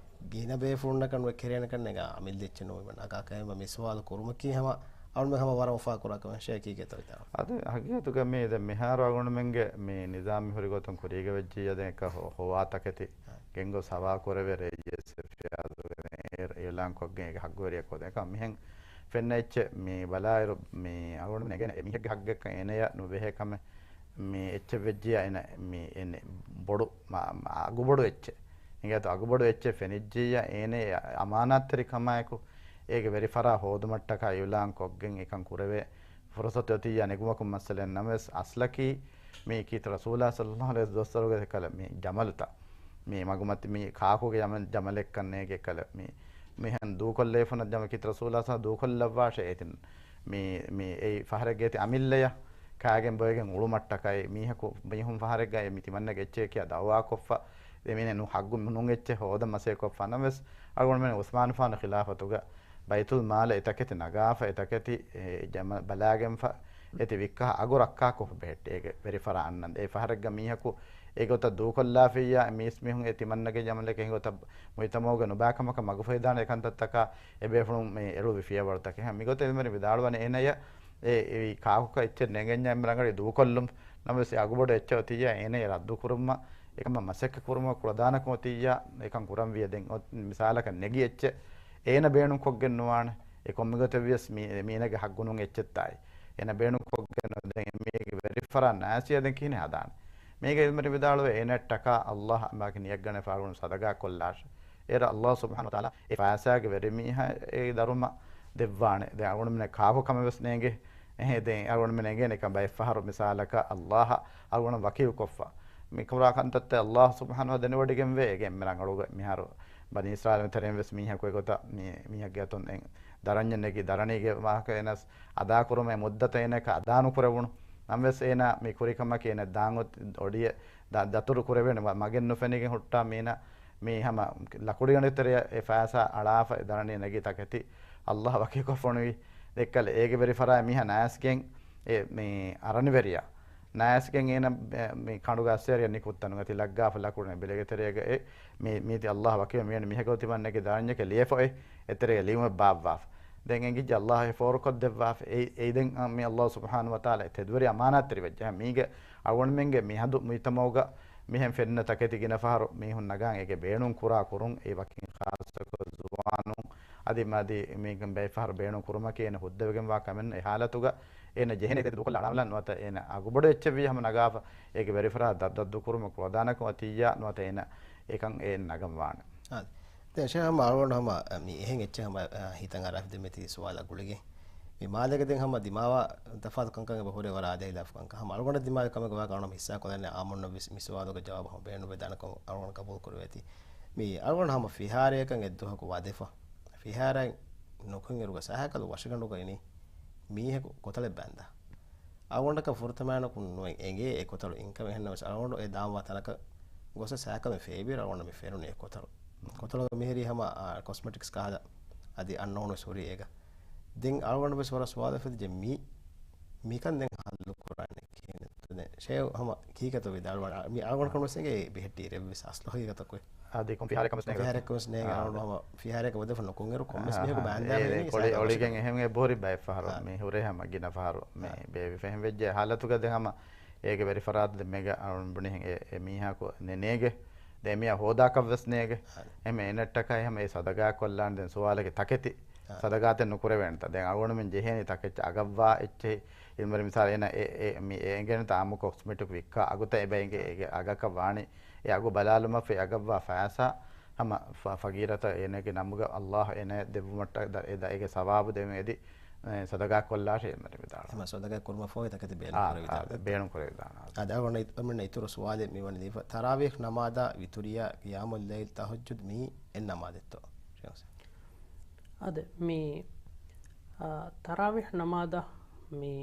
ގިނަ ބޭފުޅުންނަކަށް ނުވެ ކެރޭނެ ކަންނޭނގެ އަމިއްލަ އެއްޗެއް ނުވެ ނަގާކަށް މި ސުވާލު ކުރުމަކީ ހަމަ އަޅުގަނޑު ހަމަ ވަރަށް އުފާ ކުރާ ކަމެއް ޝޭކީގެ ތަވިތާ. އަދި ހަގީގަތުގަ މި ދެން މިހާރު އަޅުގަނޑުމެންގެ މި ނިޒާމް މި ހުރި ގޮތުން ކުރީގަ ވެއްޖިއްޔާ ދެން އެކަ ހޮ-، ހޮވާ ތަކެތި ގެންގޮސް ހަވާ ކުރެވޭ ރައީސް ފިޔާޒުގެ އިޢުލާން ކޮށްގެން އޭގެ ހައްގުވެރިޔަކު ދެން އެކަ މިހެން ފެންނަ އެއްޗެއް މި ބަލާއިރު މި އަޅުގަނޑު ނެގެން އެ މީހެއްގެ ހައްގެއްކަން އޭނަޔަށް ނުބެހޭ ކަމެއް މި އެއްޗެއް ވެއްޖިއްޔާ އޭނަ މި އެން ބޮޑު މަ-، މަ-، އަގުބޮޑު އެއްޗެއް. އިނގޭތޯ އަގުބޮޑު އެއްޗެއް ފެނިއްޖިއްޔާ އޭނަ އަމާނާތްތެރިކަމާއެކު އޭގެ ވެރިފަރާ ހޯދުމަށްޓަކާ އިޢުލާން ކޮށްގެން އެކަން ކުރެވޭ ފުރުޞަތު އޮތިއްޔާ ނެގުމަކުން މައްސަލައެއް ނަމަވެސް، އަސްލަކީ މި ކީރިތި ރަސޫލާ ޞައްލައްލާހު ޢަލައިހި ވަސައްލަމްގެ އެކަލަ މި ޖަމަލުތައް، މި މަގުމަތި މި ކާކުގެ ޖަމަ-، ޖަމަލެއްކަން ނޭނގެ އެކަލަ މި މިހެން ދޫކޮށްލައިފުނަ ޖަމަ ކީރިތި ރަސޫލާ ޞައްލައްލާހު ޢަލައިހި ވަސައްލަމް ދޫކޮށްލައްވާށޭ އޭތި މި، މި އެއީ ފަހަރެއްގެ އޭތި އަމިއްލަޔަށް ކާގެން ބޮއެގެން އުޅުމަށްޓަކައި މީހަކު މީހުން ފަހަރެއްގައި މި ތިމަންނަގެ އެއްޗެއް ކިޔާ ދައުވާކޮށްފަ ދެމީނެ ނު ހައްގު ނުން އެއްޗެއް ހޯދަން މަސައްކަތްކޮށްފަ ނަމަވެސް، އަޅުގަނޑުމެން ޢުސްމާނު ފާނު ޚިލާފަތުގަ ބައިތުލް މާލަށް އެތަކެތި ނަގާފަ، އެތަކެތި އެ ޖަމަ ބަލާގެންފަ، އޭތި ވިއްކާ އަގު ރައްކާކޮށް ބެހެއްޓި. އޭގެ ވެރިފަރާ އަންނަން. އެ ފަހަރެއްގަ މީހަކު އެގޮތަށް ދޫކޮށްލާފިއްޔާ، މީސްމީހުން އެ ތިމަންނަގެ ޖަމަލެއް އެހެން ގޮތަށް މުޖްތަމަޢުގަ ނުބާކަމަކަށް މަގުފަހިދާނެ ކަންތައްތަކާ އެބޭފުޅުން މި އެޅުއްވި ފިޔަވަޅުތަކެއް. މިގޮތަށް އިލްމުވެރިން ވިދާޅުވަނީ އޭނަޔަށް އެ، އެ ކާކުކަށް އެއްޗެއް ނެގެންޏާ އެންމެ ރަނގަޅީ ދޫކޮށްލުން. ނަމަވެސް އެ އަގުބޮޑު އެއްޗެއް އޮތިއްޔާ އޭނަޔަށް ރައްދުކުރުމަށް އެކަމަށް މަސައްކަތް ކުރުމަށް ކުޅަދާނަކަމަށް އޮތިއްޔާ އެކަން ކުރަންވީ. ދެން އޮ-، މިސާލަކަށް ނެގި އެއްޗެއް އޭނަ ބޭނުންކޮށްގެން ނުވާނެ. އެ ކޮންމެ ގޮތެއްވިޔަސް މީ-، މީނަގެ ހައްގު ނޫން އެއްޗެއްތާއި. އޭނަ ބޭނުންކޮށްގެން ދެން މީގެ ވެރިފަރާ ނާސިޔާ ދެން ކިހިނެއް ހަދާނެ؟ މީގެ އިލްމުވެރިން ވިދާޅުވޭ އޭނައަށްޓަކާ އައްލާހް މާކި ނިޔަތްގަނެފާ އަޅުގަނޑު ސަދަގާ ކޮށްލާށޭ. އޭރަށް އައްލާހް ސުބްޙާނަހޫ ވަތަޢާލާ އެ ފައިސާގެ ވެރިމީހާ އެ ދަރުމަ ދެއްވާނެ. ދެން އަޅުގަނޑުމެންނަށް ކާކު ކަމެއް ވެސް ނޭނގޭ. އެހެން ދެން އަޅުގަނޑުމެން އެނގޭނެ އެކަން ބައެއްފަހަރު މިސާލަކަށް އައްލާހަށް އަޅުގަނޑު ވަކީލުކޮށްފަ މިކުރާ ކަންތައްތައް އައްލާހް ސުބްޙާނަހޫ ވަތަޢާލާ ދެނެވޮޑިގެންވޭ. އެގެ އެންމެ ރަނގަޅުގެ މިހާރު ބަނީ އިސްރާއީލުން ތެރެއިން ވެސް މީހަކު އެގޮތަށް މި-، މީހެއްގެ އަތުން އެ ދަރަންޏެއް ނެގި ދަރަނީގެ ވާހަކަ އެނަސް އަދާކުރުމަށް މުއްދަތަށް އޭނައަކަށް އަދާނުކުރެވުނު. ނަމަވެސް އޭނާ މި ކުރި ކަމަކީ އޭނަ ދާން އޮތް އޮޑިއެއް ދަ-، ދަތުރު ކުރެވޭނެ މަ-، މަގެއް ނުފެނިގެން ހުއްޓާ މީނަ މީ ހަމަ ލަކުޑިގަނޑު ތެރެއަށް އެ ފައިސާ އަޅާފަ ދަރަނީ ނެގި ތަކެތި އައްލާހް ވަކީކޮށް ފޮނުވި. ދެއްކަލެ އޭގެ ވެރިފަރާ މީހާ ނާސްގެން އެ މި އަރަނިވެރިޔާ ނާސްގެން އޭނަ މި ކަނޑުގެ އައްސޭރިއަށް ނިކުތްތަނުގަ ތި ލައްގާފަ ލަކުޑު ނެ ބިލެގެ ތެރޭގަ އެ މީ-، މީތި އައްލާހް ވަކީ މީނަ މިހެގޮ ތިމަން ނެގި ދާންޏެކެ ލިޔެފަ އެ އެތެރޭގަ ލިޔުމެއް ބާއްވާފަ. ދެން އެނގިއްޖެ އައްލާހް އެ ފޯރުކޮށްދެއްވާފަ. އެ-، އެއިދެން މި އައްލާހް ސުބްޙާނަހޫ ވަތަޢާލާ އެ ތެދުވެރި އަމާނާތްތެރި ވެއްޖެ. މީގެ އަޅުގަނޑުމެންގެ މިހަދު މުޖްތަމަޢުގަ މިހެން ފެންނަ ތަކެތި ގިނަ ފަހަރު މީހުން ނަގާން އޭގެ ބޭނުން ކުރާ ކުރުން އެ ވަކިން ޚާއްޞަކޮށް ޒުވާނުން އަދި މަދި މީގެން ބައެއް ފަހަރު ބޭނުން ކުރުމަކީ އޭނަ ހުއްދަވެގެންވާ ކަމެއް ނޫން. އެ ހާލަތުގަ އޭނަ ޖެހޭނެ ދުކޮށްލާ އަޅާމަލާން ނުވަތަ އޭނަ އަގުބޮޑު އެއްޗެއްވީ ހަމަ ނަގާފަ އޭގެ ވެރިފަރާ ދަށް ދަށް ދުކުރުމަށް ކުޅަދާނަކަމަށް އޮތިއްޔާ ނުވަތަ އޭނަ އެކަން އޭނަ ނަގަން ވާނެ. އާ، ދެން ޝޭހް ހަމަ އަޅުގަނޑު ހަމަ، އަ، މި އެހެން އެއްޗެއް ހަމަ، އަ، ހިތަށް އަރާފަ ދެމެތި ސުވާލަށް ގުޅިގެން. މި މާލޭގަ ދެން ހަމަ ދިމާވާ ތަފާތު ކަންކަން އެބަ ހުރޭ ވަރަށް އާދަ ހިލާފު ކަންކަން. ހަމަ އަޅުގަނޑަށް ދިމާވި ކަމެއްގެ ވާހަކަ އަޅުގަނޑު ހިއްސާ ކޮށްލަން އާއްމުންނަށް ވެސް މި ސުވާލުގެ ޖަވާބު ހަމަ ބޭނުންވެދާނެކަން އަޅުގަނޑު ގަބޫލު ކުރެވޭތީ. މި އަޅުގަނޑު ހަމަ ފިހާރައަކަށް އެއްދުވަހަކު ވަދެފަ. ފިހާރައިން ނުކުތް އިރުގަ ސައިކަލު ވަށިގަނޑުގަ އިނީ މީހަކު ކޮތަޅެއް ބައިންދާ. އަޅުގަނޑަކަށް ފުރަތަމައިނަކުން ނުއެއް އެނގޭ އެ ކޮތަޅު އިންކަމެއް. އެހެންނަމަވެސް އަޅުގަނޑު އެ ދާންވާ ތަނަކަށް ގޮސް ސައިކަލު ފޭބިއިރު އަޅުގަނޑަށް މި ފެނުނީ އެ ކޮތަޅު. ކޮތަޅުގަ މިހިރީ ހަމަ، އާ، ކޮސްމެޓިކްސް ކަހަލަ އަދި އަންނައުނު ވެސް ހުރީ އޭގަ. ދެން އަޅުގަނޑު ވެސް ވަރަށް ސުވާލެއް އުފެދިއްޖެ މީ، މިކަން ދެން ހައްލު ކުރާނީ ކިހިނެއްތޯ؟ ދެން ޝޭހް ހަމަ ކީކޭތޯ ވިދާޅުވާނެ؟ މި އަޅުގަނޑު ކަން ވެސް އެނގޭ ބެހެއްޓި އިރެއްވެސް އަސްލު ހަގީގަތަކު އާދެ، ކޮން ފިހާރައަކަށް ވެސް ނޭނގެ. ފިހާރައަކަށް ވެސް ނޭނގެ. އާ. އަޅުގަނޑު ހަމަ ފިހާރައަކަށް ވަދެފަ ނުކުތް އިރު ކޮންމެސް މީހަކު ބައިންދާ އޭ، ވެގެން އެ ކޮޅި ސައިކަލު އޮޅިގެން އޮޅިގެން އެހެން އެބަހުރި ބައެއް ފަހަރު. އާ. މި ހުރޭ ހަމަ ގިނަ ފަހަރު މި އާ. ބޭއްވިފަ. އެހެން ވެއްޖެ ހާލަތުގަ ދެން ހަމަ އޭގެ ވެރިފަރާތު ދެން މެގަ އަޅުގަނޑު ބުނިހެން އެ، އެ މީހާކު ނެ-، ނޭނގެ. ދެން އެމީހާ ހޯދާކަށް ވެސް ނޭނގެ. އާ. އެހެން އޭނައަށްޓަކާ ހަމަ އެ ސަދަގާ ކޮށްލާނެ. ދެން ސުވާލެއް ތަކެތި އާ. ސަދަގާތެއް ނުކުރެވޭނެތަ؟ ދެން އަޅުގަނޑުމެން ޖެހޭނީ ތަކެއްޗަށް އަގަށްވާ އެއްޗެހި. އިލްމުވެރިން މިސާލު އޭނަ އެ، އެ، މި އެ އެނގޭނެތަ އާއްމު ކޮސްމެޓިކް ވިއްކާ އަގުތައް އެބަ އެނގޭ އާ. އޭގެ އަގަކަށް ވާނީ އެ އަގު ބަލާލުމަށްފަހު އަގަށްވާ ފައިސާ ހަމަ ފަ-، ފަގީރަތައް އޭނަގެ ނަމުގަ އައްލާހް އޭނަ ދެއްވުމަށްޓަކާ އެ ދަ-، އޭގެ ސަވާބު ދެމޭ އެދި، އެ، ސަދަގާ ކޮށްލާށޭ އިލްމުވެރިން ވިދާޅުވި. ހަމަ ސަދަގާ ކުރުމަށްފަހު ތަކެތި ބޭނުން އާ، ކުރެވިދާނެ. އާ، ބޭނުން ކުރެވިދާނެ. އާ، ދެން އަޅުގަނޑަށް އިތުރު ސުވާލެއް މިވަނީ ދީފަ. ތަރާވީހް ނަމާދާ، ވިތުރިއާ، ޤިޔާމުއްލައިލް، ތަހައްޖުދު މީ އެއް ނަމާދެއްތޯ؟ އާދެ، މި، އާ، ތަރާވީހް ނަމާދަށް މި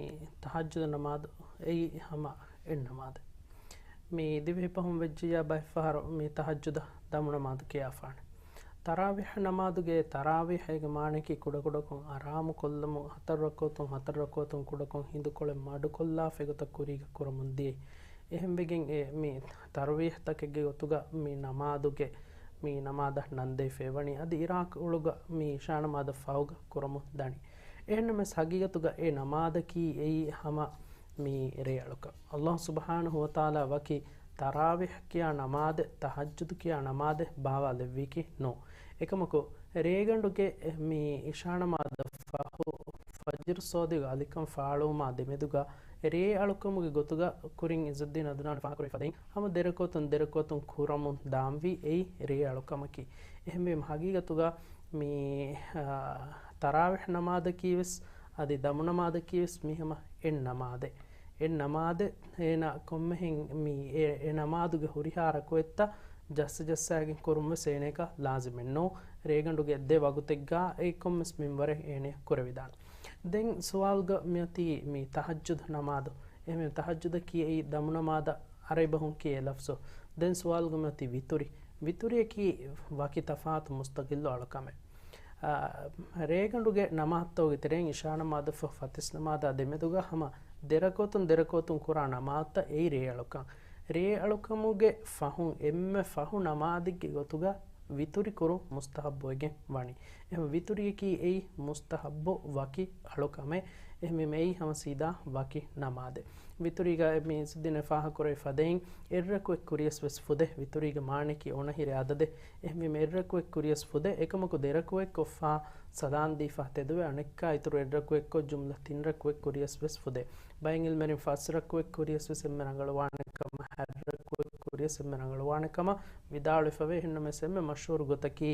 ތަހައްޖުދު ނަމާދު އެއީ ހަމަ އެއް ނަމާދެއް. މި ދިވެހި ފަހުން ވެއްޖިއްޔާ ބައެއްފަހަރު މި ތަހައްޖުދަށް ދަމުނަމާދު ކިޔާފާނެ. ތަރާވީހް ނަމާދުގެ ތަރާވީހް އޭގެ މާނައަކީ ކުޑަކުޑަކޮށް އަރާމު ކޮށްލަމުން ހަތަރު ރަކުޢަތުން ހަތަރު ރަކުޢަތުން ކުޑަކޮށް ހިނދުކޮޅެއް މަޑުކޮށްލާފަ އެގޮތަށް ކުރީގަ ކުރަމުން ދިޔައީ. އެހެންވެގެން އެ މި ތަރާވީހްތަކެއްގެ ގޮތުގަ މި ނަމާދުގެ މި ނަމާދަށް ނަންދެވިފައި ވަނީ. އަދި އިރާޤު އުޅުގަ މި އިޝާ ނަމާދަށް ފަހުގަ ކުރަމުން ދަނީ. އެހެންނަމަވެސް ހަގީގަތުގަ އެ ނަމާދަކީ އެއީ ހަމަ މި ރޭއަޅުކަން. އައްލާހު ސުބްޙާނަހު ވަތަޢާލާ ވަކި ތަރާވީޙް ކިޔާ ނަމާދެއް، ތަހައްޖުދު ކިޔާ ނަމާދެއް ބާވާލެއްވީކީ ނޫން. އެކަމަކު، ރޭގަނޑުގެ މި އިޝާ ނަމާދަށް ފަހު، ފަޖްރު ޞާދިޤުގެ އަލިކަން ފާޅުވުމާ ދެމެދުގަ ރޭއަޅުކަމުގެ ގޮތުގަ ކުރިން ޢިއްޒުއްދީން ޢަދުނާން ފާހަގަކުރެވިފަދައިން، ހަމަ ދެރަކުޢަތުން ދެރަކުޢަތުން ކުރަމުން ދާންވީ އެއީ ރޭއަޅުކަމަކީ. އެހެންވީމަ ހަގީގަތުގަ މި، އާ، ތަރާވީޙް ނަމާދަކީވެސް އަދި ދަމުނަމާދަކީވެސް މީ ހަމަ އެއް ނަމާދެއް. އެއް ނަމާދެއް އޭނަ ކޮންމެހެން މި އެ، އެ ނަމާދުގެ ހުރިހާ ރަކުޢަތްތައް ޖައްސަ ޖައްސާގެން ކުރުން ވެސް އޭނައަކަށް ލާޒިމެއް ނޫން. ރޭގަނޑުގެ ދެ ވަގުތެއްގަ އެ ކޮންމެސް މިންވަރެއް އޭނަ ކުރެވިދާނެ. ދެން ސުވާލުގަ މިއޮތީ މި ތަހައްޖުދު ނަމާދު. އެހެން ތަހައްޖުދަކީ އެއީ ދަމުނަމާދަށް އަރަބި ބަހުން ކިޔޭ ލަފްޒު. ދެން ސުވާލުގަ މިއޮތީ ވިތުރި. ވިތުރިއަކީ ވަކި ތަފާތު މުސްތަޤިއްލު އަޅުކަމެއް. އާ، ރޭގަނޑުގެ ނަމާދުތަކުގެ ތެރެއިން އިޝާ ނަމާދަށްފަހު ފަތިސް ނަމާދާ ދެމެދުގަ ހަމަ ދެރަކުޢަތުން ދެރަކުޢަތުން ކުރާ ނަމާދުތައް އެއީ ރޭއަޅުކަން. ރޭއަޅުކަމުގެ ފަހުން އެންމެ ފަހު ނަމާދެއްގެ ގޮތުގަ ވިތުރި ކުރުން މުސްތަޙައްބުވެގެން ވަނީ. އެހެން ވިތުރިއަކީ އެއީ މުސްތަޙައްބު ވަކި އަޅުކަމެއް. އެހެންވީމަ އެއީ ހަމަ ސީދާ ވަކި ނަމާދެއް. ވިތުރީގަ މި އިސްދިން ފާހަގަކުރެވި ފަދައިން، އެއްރަކުއެއް ކުރިޔަސް ވެސް ފުދޭ. ވިތުރީގެ މާނައަކީ އޮނަހިރެ އަދަދެއް. އެހެންވީމަ އެއްރަކުއެއް ކުރިޔަސް ފުދޭ. އެކަމަކު ދެރަކުއެއް ކޮށްފަ ސަލާން ދީފަ ތެދުވެ، އަނެއްކާ އިތުރު އެއްރަކުއެއް ކޮށް، ޖުމްލަ ތިން ރަކުއެއް ކުރިޔަސް ވެސް ފުދޭ. ބައެއް އިލްމެރިން ފަސް ރަކުއެއް ކުރިޔަސް ވެސް އެންމެ ރަނގަޅުވާނެ ކަމަށް، ހަތް ރަކުއެއް ކުރިޔަސް އެންމެ ރަނގަޅުވާނެ ކަމަށް ވިދާޅުވެފަވޭ. އެހެންނަމަވެސް އެންމެ މަޝްހޫރު ގޮތަކީ،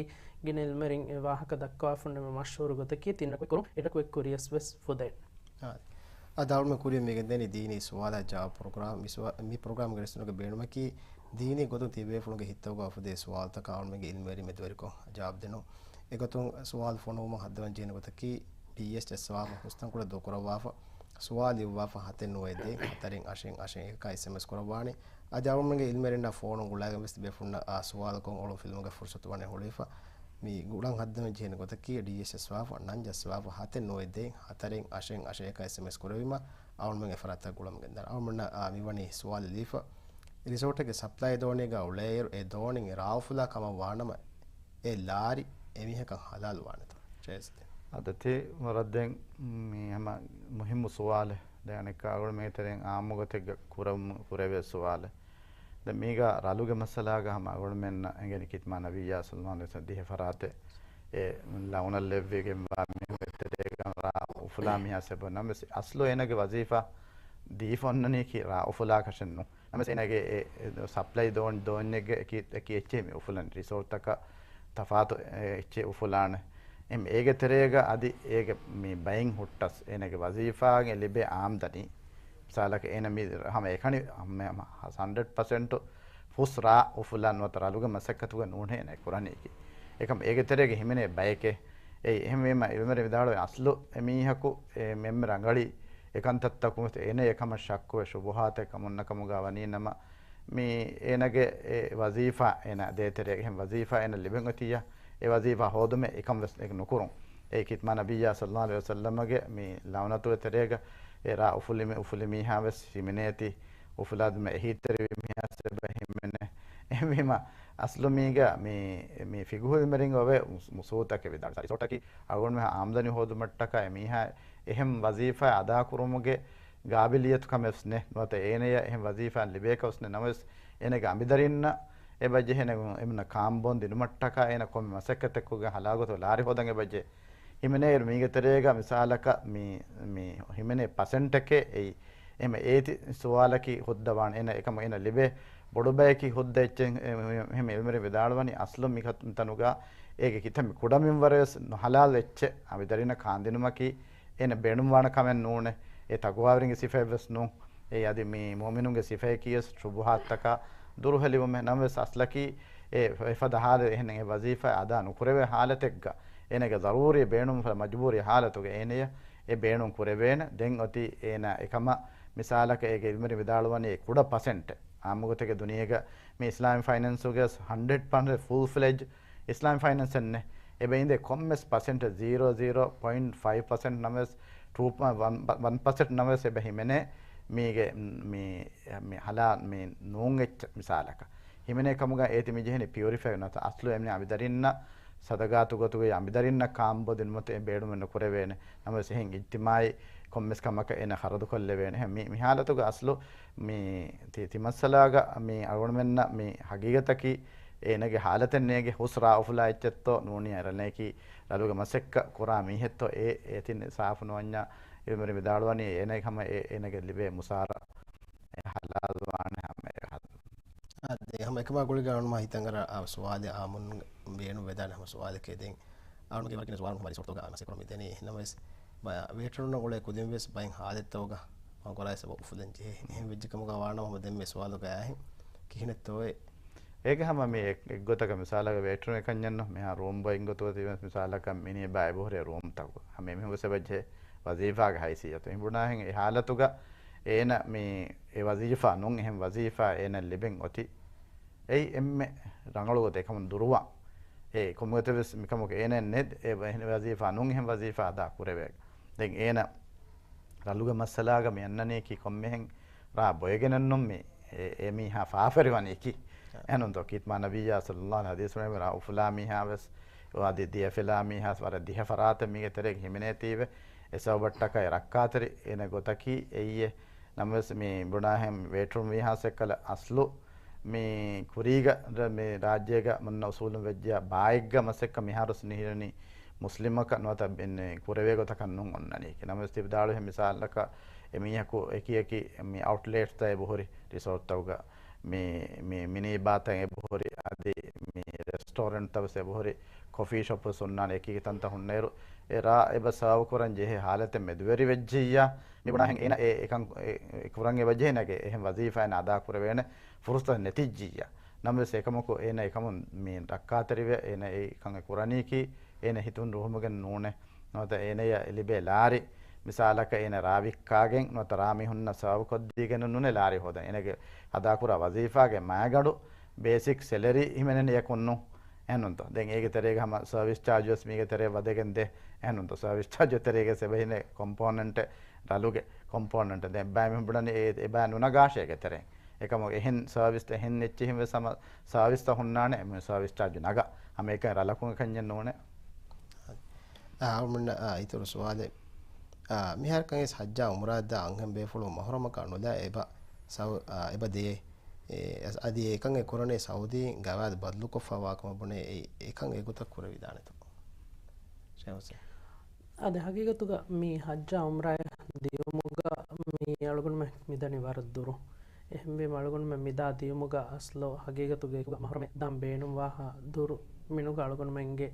ގިނަ އިލްމެރިން އެ ވާހަކަ ދައްކަވާފަ ހުންނަ އެންމެ މަޝްހޫރު ގޮތަކީ، ތިން ރަކުއެއް ކުރުން، އެއް ރަކުއެއް ކުރިޔަސް ވެސް ފުދޭ. އާ، އަދި އަޅުމެން ކުރިޔަށް މިގެންދަނީ ދީނީ ސުވާލާ ޖަވާބު ޕްރޮގްރާމް. މި ސުވާ-، މި ޕްރޮގްރާމްގެ ރައްޔިތުންގެ ބޭނުމަކީ، ދީނީ ގޮތުން ތިބޭފުޅުންގެ ހިތްތަކުގަ އުފުދޭ ސުވާލުތަކަށް އަޅުމެންގެ އިލްމެރިން މެދުވެރިކޮށް ޖަވާބު ދިނުން. އެގޮތުން ސުވާލު ފޮނުވުމަށް ހައްދަވަން ޖެހޭނެ ގޮތަކީ، ޑީއެސް ޖައްސަވާފަ ހުސްތަންކޮޅެއް ދޫކުރައްވާފަ، ސުވާލު ލިޔުއްވާފަ ހަތެއް ނުވައެއް ދޭއް ހަތަރެއް އަށެއް އަށެއް އެކަކަށް އެސްއެމްއެސް ކުރައްވާނެ. އަދި އަޅުމެންގެ އިލްމެރިންނާ ފޯނު ގުޅާގެން ވެސް ތިބޭފުޅުންނަށް އާ ސުވާލުކޮށް އޮޅުން ފިލުމުގެ ފުރުސަތު ވަނީ ހުޅުވިފަ. މި ގުޅަން ހައްދަވަން ޖެހޭނެ ގޮތަކީ، ޑީއެސް ޖައްސަވާފަ، ނަން ޖައްސަވާފަ ހަތެއް ނުވައެއް ދޭއް ހަތަރެއް އަށެއް އަށެއް އެކަކަށް އެސްއެމްއެސް ކުރެވީމަ، އަޅުމެން އެ ފަރާތަށް ގުޅަމުން ގެންދާނެ. އަޅުމެންނަށް އާ މިވަނީ ސުވާލެއް ލިޔެފަ. ރިސޯޓެއްގެ ސަޕްލައި ދޯނިއެއްގަ އުޅޭއިރު، އެ ދޯނި ރާ އުފުލާ ކަމަށް ވާނަމަ، އެ ލާރި އެމީހަކަށް ހަލާލު ވާނެތަ؟ ޝޭޒް ދެން. އަދަ ތި މުރައްދެން މި ހަމަ މުހިއްމު ސުވާލެއް. ދެން އަނެއްކާ އަޅުގަނޑުމެންގެ ތެރެއިން އާއްމު ގޮތެއްގަ ކުރަމު-، ކުރެވޭ ސުވާލެއް. ދެން މީގަ ރަލުގެ މައްސަލާގަ ހަމަ އަޅުގަނޑުމެންނަށް އެނގެނީ ކިތްމާ ނަބިއްޔާ ޞައްލަﷲު ޢަލައިހި ވަސައްލަމަ ދިހަ ފަރާތެއް އެ ލަޢުނަތް ލެއްވިގެންވާ މީހުންގެ ތެރޭގަ ރާ އުފުލާ މީހާ ސަބަބުން. ނަމަވެސް އަސްލު އޭނަގެ ވަޒީފާ ދީފަ އޮންނަނީކީ ރާ އުފުލާކަށެއް ނޫން. ނަމަވެސް އޭނަގެ އެ، އެ ސަޕްލައި ދޯން-، ދޯންޏެއްގެ އެކި، އެކި އެއްޗެހި މި އުފުލަން. ރިސޯޓްތަކަށް ތަފާތު އެ، އެއްޗެއް އުފުލާނެ. އެހެން އޭގެ ތެރޭގަ އަދި އޭގެ މި ބައިން ހުއްޓަސް އޭނަގެ ވަޒީފާގެ ލިބޭ އާމްދަނީ. މިސާލަކަށް އޭނަ މި ހަމަ އެކަނި ހަމަ، ހަމަ ހަންޑްރެޑް ޕަސެންޓު ފުސް ރާ އުފުލާ ނުވަތަ ރަލުގެ މަސައްކަތުގަ ނޫނޭ އޭނަ ކުރަނީކީ. އެކަމް އޭގެ ތެރޭގަ ހިމެނޭ ބައެކޭ. އެއީ އެހެންވީމަ އިލްމެރިން ވިދާޅުވި އަސްލު އެމީހަކު އެ އެންމެ ރަނގަޅީ އެކަންތައްތަކުން އޭނަ އެކަމަށް ޝައްކުވެ ޝުބުހާތެއް ކަމުންނަ ކަމުގަ ވަނީ ނަމަ، މި އޭނަގެ އެ ވަޒީފާ އޭނަ ދޭތެރޭގެ އެހެން ވަޒީފާ އޭނަ ލިބެން އޮތިއްޔާ، އެ ވަޒީފާ ހޯދުމެއް އެކަން ވެސް އެ ނުކުރުން. އެ ކިތްމާ ނަބިއްޔާ ޞައްލަﷲު ޢަލައިހި ވަސައްލަމަގެ މި ލަޢުނަތުގެ ތެރޭގަ އެ ރާ އުފުލި-، އުފުލި މީހާ ވެސް ހިމެނޭތީ، އުފުލާދިމަ އެހީތެރިވި މީހާ ސަބަބަށް ހިމެނޭ. އެހެންވީމަ އަސްލު މީގަ މި، މި ފިޤުހު އިލްމެރިން އޮވޭ މުސް-، މުސޫދަކެއް ވިދާޅުވި. ރިސޯޓަކީ އަޅުގަނޑުމެން އާމްދަނީ ހޯދުމަށްޓަކާ އެ މީހާ އެހެން ވަޒީފާ އަދާކުރުމުގެ ގާބިލިއްޔަތު ކަމެއް ވެސް ނެތް. ނުވަތަ އޭނަޔަށް އެހެން ވަޒީފާ ލިބޭކަށް ވެސް ނެތް. ނަމަވެސް އޭނަގެ އަނބިދަރިންނަށް އެބަ ޖެހޭނެ އެމުންނަ ކާންބޯން ދިނުމަށްޓަކާ އޭނަ ކޮންމެ މަސައްކަތެއް ކޮށްގެން ހަލާލު ގޮތުގަ ލާރި ހޯދަން އެބަ ޖެ. ހިމެނޭއިރު މީގެ ތެރޭގަ މިސާލަކަށް މި، މި ހިމެނޭ ޕަސެންޓެކޭ އެއީ. އެހެން އޭތި ސުވާލަކީ ހުއްދަވާނެ. އޭނަ އެކަމަށް އޭނަ ލިބޭ ބޮޑު ބަޔަކީ ހުއްދަ އެއްޗެއް. އެ، އެހެން އިލްމެރިން ވިދާޅުވަނީ އަސްލު މި ކަ-، ތަނުގަ އޭގެ ކިތަންމެ ކުޑަ މިންވަރެއް ވެސް ނު ހަލާލު އެއްޗެއް އަނބިދަރިންނަށް ކާންދިނުމަކީ އޭނަ ބޭނުންވާނެ ކަމެއް ނޫނޭ. އެ ތަޤްވާވެރިންގެ ސިފައެއް ވެސް ނޫން. އެ އަދި މި މުއުމިނުންގެ ސިފައަކީ ވެސް ޝުބުހާތްތަކާ ދުރުހެލިވުމެއް. ނަމަވެސް އަސްލަކީ އެ އެފަދަ ހާލެއް އެހެން އެ ވަޒީފާ އަދާ ނުކުރެވޭ ހާލަތެއްގަ އޭނަގެ ޟަރޫރީ ބޭނުން ފަދަ މަޖުބޫރީ ހާލަތުގަ އޭނަޔަށް އެ ބޭނުން ކުރެވޭނެ. ދެން އޮތީ އޭނަ އެކަމަށް މިސާލަކަށް އޭގެ އިލްމެރިން ވިދާޅުވަނީ އެ ކުޑަ ޕަސެންޓެއް. އާއްމުގޮތެއްގެ ދުނިޔޭގަ މި އިސްލާމިކް ފައިނޭންސުގެ ހަންޑްރެޑް ޕަސެންޓް ފުލް ފްލެޖް އިސްލާމިކް ފައިނޭންސެއް ނެތް. އެބައިންދެ ކޮންމެސް ޕަސެންޓެއް ޒީރޯ ޒީރޯ ޕޮއިންޓް ފައިވް ޕަސެންޓް ނަމަވެސް ޓޫ ޕޮއިންޓް ވަން ޕަސެންޓް ނަމަވެސް އެބަ ހިމެނޭ މީގެ މި، މި ހަލާ މި ނޫން އެއްޗެއް މިސާލަކަށް. ހިމެނޭ ކަމުގަ އޭތި މި ޖެހެނީ ޕިއުރިފައި ނުވަތަ އަސްލު އެމްނި އަނބިދަރިންނަށް ސަދަގާތު ގޮތުގައި އަނބިދަރިންނަށް ކާންބޯ ދިނުމަށް އެ ބޭނުމެއް ނުކުރެވޭނެ. ނަމަވެސް އެހެން އިޖްތިމާޢީ ކޮންމެސް ކަމަކަށް އޭނަ ޚަރަދުކޮށްލެވޭނެ. އެހެން މި، މި ހާލަތުގަ އަސްލު މި ތި، ތި މައްސަލާގަ މި އަޅުގަނޑުމެންނަށް މި ހަގީގަތަކީ އޭނަގެ ހާލަތެއް ނޭނގެ ހުސް ރާ އުފުލާ އެއްޗެއްތޯ ނޫނީ އަރަނައަކީ ރަލުގެ މަސައްކަތް ކުރާ މީހެއްތޯ އެ، އޭތި ސާފު ނުވަންޏާ އިލްމެރިން ވިދާޅުވަނީ އޭނަގެ ހަމަ އެ، އޭނަގެ ލިބޭ މުސާރަ އެ ހަލާލުވާނެ ހަމަ އެ ހަ-، އާ، ދެ ހަމަ އެކަމާ ގުޅިގެން އަޅުންމާ ހިތަށް އަރާ އާ ސުވާލެއް އާއްމުން ބޭނުން ވެދާނެ ހަމަ ސުވާލެކޭ. ދެން އަޅުންގެ ވަރަކިން ސުވާލު ހަމަ ރިސޯޓްތަކުގަ މަސައްކަތް ކުރަމުން މިދެނީ. ނަމަވެސް ބަ-، ވޭޓަރުންނަށް އުޅޭ ކުދިން ވެސް ބައެއް ހާލަތްތަކުގަ މަގު އަރާ ސަބަބުން އުފުލަން ޖެހޭ. އެހެން ވެއްޖެ ކަމުގަ ވާނަމަ ދެންމެ ސުވާލުގަ އަހެން ކިހިނެއްތޯއޭ؟ އޭގެ ހަމަ މި އެއް، އެއްގޮތަކަށް މިސާލަކަށް ވޭޓަރުން އެކަންޏެއްނު މިހާ ރޫމް ބޮއިން ގޮތުގަ ތިބެ މިސާލަކަށް މިނި ބައި ބުހުރޭ ރޫމްތަކު ހަމަ އެމީހުން ވެސް އެބަޖެހޭ ވަޒީފާގެ ހައިސިއްޔަތު އެނބުނާހެން އެ ހާލަތުގަ އޭނަ މި އެ ވަޒީފާ ނޫން އެހެން ވަޒީފާ އޭނަ ލިބެން އޮތީ. އެއީ އެންމެ ރަނގަޅު ގޮތެއް ކަމުން ދުރުވާ. އެ ކޮންމެގޮތެއް ވެސް މިކަމަކު އޭނައެއް ނެތް އެ ވަ-، އެހެން ވަޒީފާ ނޫން އެހެން ވަޒީފާ އަދާ ކުރެވޭ. ދެން އޭނަ ރަލުގެ މައްސަލާގަ މި އަންނަނީކީ ކޮންމެހެން ރާ ބޮއެގެނެއްނު މި އެ، އެ މީހާ ފާފަރިވަނީކީ. އެހެނުންތޯ ކިތްމާ ނަބިއްޔާ ޞައްލައްލާހު ޢަލައިހި ވަސައްލަމް ރާ އުފުލާ މީހާ ވެސް އަދި ދިޔަފިލާ މީހާ ވަރަށް ދިހަ ފަރާތެއް މީގެ ތެރޭގަ ހިމެނޭތީވެ. އެ ސަބަބަށްޓަކައި ރައްކާތެރި އޭނަ ގޮތަކީ އެއީ. ނަމަވެސް މި ބުނާހެން ވޭޓުން ވީހާސް އެއްކަލަ އަސްލު މި ކުރީގަ މި ރާއްޖޭގަ މުންނަ އުސޫލުން ވެއްޖިޔާ ބާއެއްގަ މަސައްކަ މިހާރު ނިހިރަނީ މުސްލިމަކަށް ނުވަތަ ކުރެވޭ ގޮތަކަށް ނޫން އޮންނަނީކީ. ނަމަވެސް ތިބިދާޅުހެން މިސާލަކަށް އެ މީހަކު އެކި އެކި މި އައުޓްލެޓްސް އެ ބުހުރި ރިސޯޓްތަކުގަ މި، މި މިނީ ބާތައް އެބަހުރި، އަދި މި ރެސްޓޯރެންޓްތައް ވެސް އެބަހުރި، ކޮފީ ޝޮޕް ވެސް އޮންނާނެ އެކި ތަންތައް ހުންނައިރު، އެ ރާ އެބަ ސާވް ކުރަން ޖެހޭ ހާލަތެއް މެދުވެރި ވެއްޖިއްޔާ، މި ބުނާހެން އޭނަ އެ އެކަން އެ، އެ ކުރަން އެބަ ޖެހޭނެ އެހެން ވަޒީފާއެއް އަދާ ކުރެވޭނެ ފުރުސަތެއް ނެތިއްޖިއްޔާ. ނަމަވެސް އެކަމަކު އޭނަ އެކަމުން މި ރައްކާތެރިވެ، އޭނަ އެ ކަން އެ ކުރަނީކީ އޭނަ ހިތުން ރުހުމުގެން ނޫނޭ. ނުވަތަ އޭނަޔަށް ލިބޭ ލާރި، މިސާލަކަށް އޭނަ ރާ ވިއްކާގެން ނުވަތަ ރާ މީހުންނަށް ސަބަބުކޮށްދީގެން ނޫނޭ ލާރި ހޯދަން. އޭނަގެ އަދާކުރާ ވަޒީފާގެ މައިގަނޑު ބޭސިކް ސެލަރީ ހިމެނެނީ އެކުންނު. އެހެންނުންތޯ؟ ދެން އޭގެ ތެރޭގަ ހަމަ ސަރވިސް ޗާޖް ވެސް މީގެ ތެރޭ ވަދެގެން ދޭ. އެހެންނުންތޯ؟ ސަރވިސް ޗާޖް ތެރޭގަ ސެބަހިނެ ކޮމްޕޯނެންޓެއް، ރަލުގެ ކޮމްޕޯނެންޓެއް. ދެން އެބައި މިހުން ބުނަނީ އެ، އެބައި ނުނަގާށޭ އޭގެ ތެރޭ. އެކަމަކު އެހެން ސާވިސް، އެހެން އެއްޗެހިން ވެސް ހަމަ ސާވިސްތައް ހުންނާނެ، މި ސާވިސް ޗާޖު ނަގާ. ހަމައެކަނި ރަލަކުން އެކަންޏެއް ނޫނޭ. އާ، އަޅުމެންނަށް، އާ، އިތުރު ސުވާލެއް. އާ، މިހާރަކަށް ވެސް ހައްޖާ އުމްރާއަށް ދާ އަންހެން ބޭފުޅުން މަހުރަމަކާ ނުލާ އެބަ ސައު-، އާ، އެބަ ދޭ. އެ، އަދި އެކަން އެ ކުރަނީ ސައުދީން ގަވާއިދު ބަދަލުކޮށްފައިވާ ކަމަށް ބުނެ އެ، އެކަން އެގޮތަށް ކުރެވިދާނެތޯ؟ ޝޭހު ހުސެން. އަދި ހަގީގަތުގަ މި ހައްޖާ އުމްރާއަށް ދިޔުމުގަ މި އަޅުގަނޑުމެން މިދަނީ ވަރަށް ދުރު. އެހެންވީމަ އަޅުގަނޑުމެން މިދާ ދިޔުމުގަ އަސްލު ހަގީގަތުގައި މަހުރަމެއް ދާން ބޭނުންވާހާ ދުރު މިނުގަ އަޅުގަނޑުމެންގެ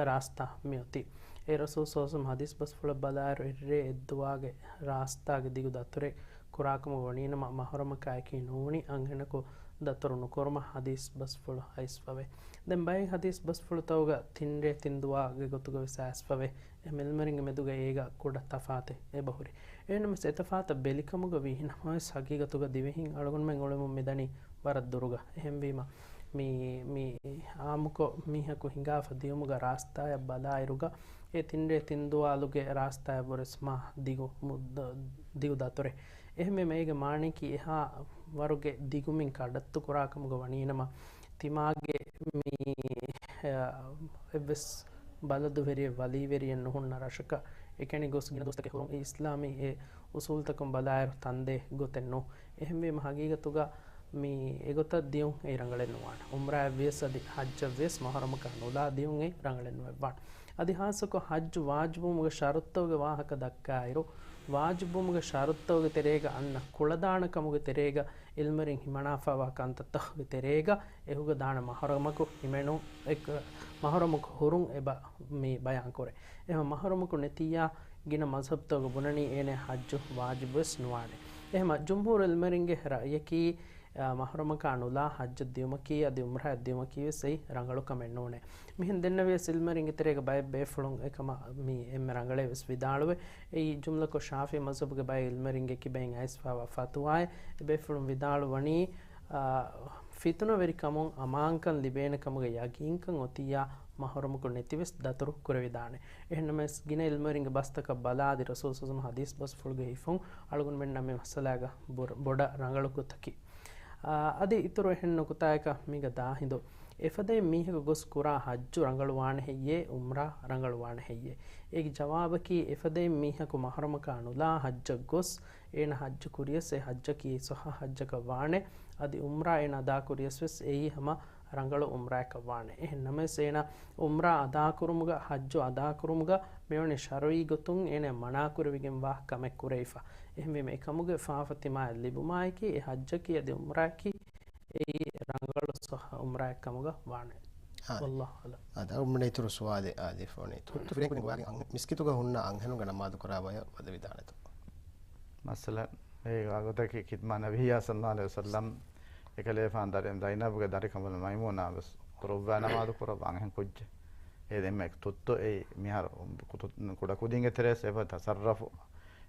ރާސްތާ މިއޮތީ. އެ ރަސޫލު ޞައްލަﷲު ޢަލައިހި ވަސައްލަމަ ޙަދީޘް ބަސްފުޅަށް ބަލާއިރު އެއްރޭ އެއްދުވާގެ ރާސްތާގެ ދިގު ދަތުރެއް ކުރާކަމުގަ ވަނީނަމަ މަހުރަމަކާއެކީ ނޫނީ އަންހެނަކު ދަތުރު ނުކުރުމަށް ޙަދީޘް ބަސްފުޅު އައިސްފަވޭ. ދެން ބައެއް ޙަދީޘް ބަސްފުޅުތަކުގަ ތިންރޭ ތިންދުވާގެ ގޮތުގަ ވެސް އައިސްފަވޭ. އެހެން އިލްމުވެރިންގެ މެދުގަ އޭގަ ކުޑަ ތަފާތެއް އެބަހުރި. އެހެންނަމަވެސް އެތަފާތަށް ބެލިކަމުގަ ވީ ނަމަވެސް ހަގީގަތުގަ ދިވެހިން އަޅުގަނޑުމެން އުޅެމުން މިދަނީ ވަރަށް ދުރުގަ. އެހެންވީމަ މި، މި އާއްމުކޮށް މީހަކު ހިނގާފަ ދިޔުމުގަ ރާސްތާއަށް ބަލާއިރުގަ އެ ތިންރޭ ތިންދުވާލުގެ ރާސްތާއަށްވުރެސް މާ ދިގު މުއްދަ-، ދިގު ދަތުރެއް. އެހެންވީމަ އޭގެ މާނަޔަކީ އެހާ ވަރުގެ ދިގުމިން ކަޑައްތު ކުރާކަމުގަ ވަނީނަމަ ތިމާގެ މި، އެއްވެސް ބަލަދުވެރިއެއް ވަލީވެރިއެއް ނުހުންނަ ރަށަކަށް އެކަނި ގޮސް ގިނަ ދުވަސްތަކެއް ހުރުން އެ އިސްލާމީ އެ އުސޫލުތަކުން ބަލާއިރު ތަންދޭ ގޮތެއް ނޫން. އެހެންވީމަ ހަގީގަތުގަ މި އެގޮތަށް ދިޔުން އެއީ ރަނގަޅެއް ނުވާނެ. އުމްރާއަށްވިޔަސް އަދި ޙައްޖަށްވިޔަސް މަހުރަމަކާ ނުލާ ދިޔުން އެއީ ރަނގަޅެއް ނުވެއްވާނެ. އަދި ހާއްސަކޮށް ޙައްޖު ވާޖިބުވުމުގެ ޝަރުޠުތަކުގެ ވާހަކަ ދައްކާއިރު، ވާޖިބުވުމުގެ ޝަރުޠުތަކުގެ ތެރޭގަ އަންނަ ކުޅަދާނަކަމުގެ ތެރޭގަ އިލްމުވެރިން ހިމަނާފައިވާ ކަންތައްތަކުގެ ތެރޭގަ އެކުގަ ދާނެ މަހުރަމަކު ހިމެނު، އެކު، މަހުރަމަކު ހުރުން އެބަ މި ބަޔާންކުރޭ. އެހެން މަހުރަމަކު ނެތިއްޔާ ގިނަ މަޒްހަބްތަކުގަ ބުނަނީ އޭނަ ޙައްޖު ވާޖިބުވެސް ނުވާނެ. އެހެންމަ ޖުމްހޫރު އިލްމުވެރިންގެ ރައުޔަކީ، އާ، މަހުރަމަކާ ނުލާ ޙައްޖަށް ދިޔުމަކީ އަދި ޢުމްރާއަށް ދިޔުމަކީވެސް އެއީ ރަނގަޅު ކަމެއް ނޫނޭ. މިހެން ދެންނެވިޔަސް އިލްމުވެރިންގެ ތެރޭގަ ބައެއް ބޭފުޅުން އެކަމަށް މި އެންމެ ރަނގަޅޭ ވެސް ވިދާޅުވޭ. އެއީ ޖުމްލަކޮށް ޝާފިޢީ މަޒްހަބުގެ ބައެއް އިލްމުވެރިންގެ ކިބައިން އައިސްފައިވާ ފަތުވާއެއް. އެ ބޭފުޅުން ވިދާޅުވަނީ، އާ، ފިތުނަވެރިކަމުން އަމާންކަން ލިބޭނެ ކަމުގެ ޔަގީންކަން އޮތިއްޔާ މަހުރަމަކު ނެތިވެސް ދަތުރު ކުރެވިދާނެ. އެހެންނަމަވެސް ގިނަ އިލްމުވެރިންގެ ބަސްތަކަށް ބަލާ އަދި ރަސޫލު ޞައްލަﷲު ޢަލައިހި ވަސައްލަމަ ޙަދީޘް ބަސްފުޅުގެ ހިފުން އަޅުގަނޑުމެންނަށް މި މައްސަލާގަ ބޮ-، ބޮޑަށް ރަނގަޅު ގޮތަކީ. އާ، އަދި އިތުރު އެހެން ނުކުތާއަކަށް މީގަ ދާހިނދު. އެފަދައިން މީހަކު ގޮސް ކުރާ ޙައްޖު ރަނގަޅުވާނެ ހެއްޔޭ، ޢުމްރާ ރަނގަޅުވާނެ ހެއްޔޭ؟ އޭގެ ޖަވާބަކީ އެފަދައިން މީހަކު މަޙްރަމަކާ ނުލާ ޙައްޖަށް ގޮސް، އޭނަ ޙައްޖު ކުރިޔަސް އެ ޙައްޖަކީ ޞައްޙަ ޙައްޖަކަށް ވާނެ. އަދި ޢުމްރާ އޭނަ އަދާކުރިޔަސް ވެސް އެއީ ހަމަ ރަނގަޅު ޢުމްރާއަކަށް ވާނެ. އެހެން ނަމަވެސް އޭނަ ޢުމްރާ އަދާކުރުމުގަ، ޙައްޖު އަދާކުރުމުގަ މިވަނީ ޝަރުޢީ ގޮތުން އޭނަ މަނާކުރެވިގެންވާ ކަމެއް ކުރެވިފަ. އެހެންވީމަ އެކަމުގެ ފާފަ ތިމާޔަށް ލިބުމާއެކީ އެ ޙައްޖަކީ އަދި ޢުމްރާއަކީ އެއީ ރަނގަޅު ޞައްޙަ ޢުމްރާއެއް ކަމުގަ ވާނެ. ހާ. ވައްލާހު އަޢްލަމް. އާދެ، އަޅުގަނޑުމެން އިތުރު ސުވާލެއް އާދެ ފޯނެއް. ތުއްތު ފިރިހެން ކުދިން ގޮވާގެން އަން-، މިސްކިތުގަ ހުންނަ އަންހެނުންގެ ނަމާދު ކުރާ ބަޔަށް ވަދެވިދާނެތޯ؟ މައްސަލަ އެ ގޮތަކީ ޚިދްމާ ނަބިއްޔާ ޞައްލަﷲު ޢަލައިހި ވަސައްލަމް އެކަލޭފާނު ދަރިން ޒައިނަބުގެ ދަރިކަނބަލަ މައިމޫނާ ވެސް ކުރައްވާ ނަމާދު ކުރައްވާ އަންހެން ކުއްޖެއް. އެ ދެންމެ ތުއްތު އެއީ މިހާރު ކުޑަކުދިންގެ ތެރޭސް އެބަ ތަޞައްރަފު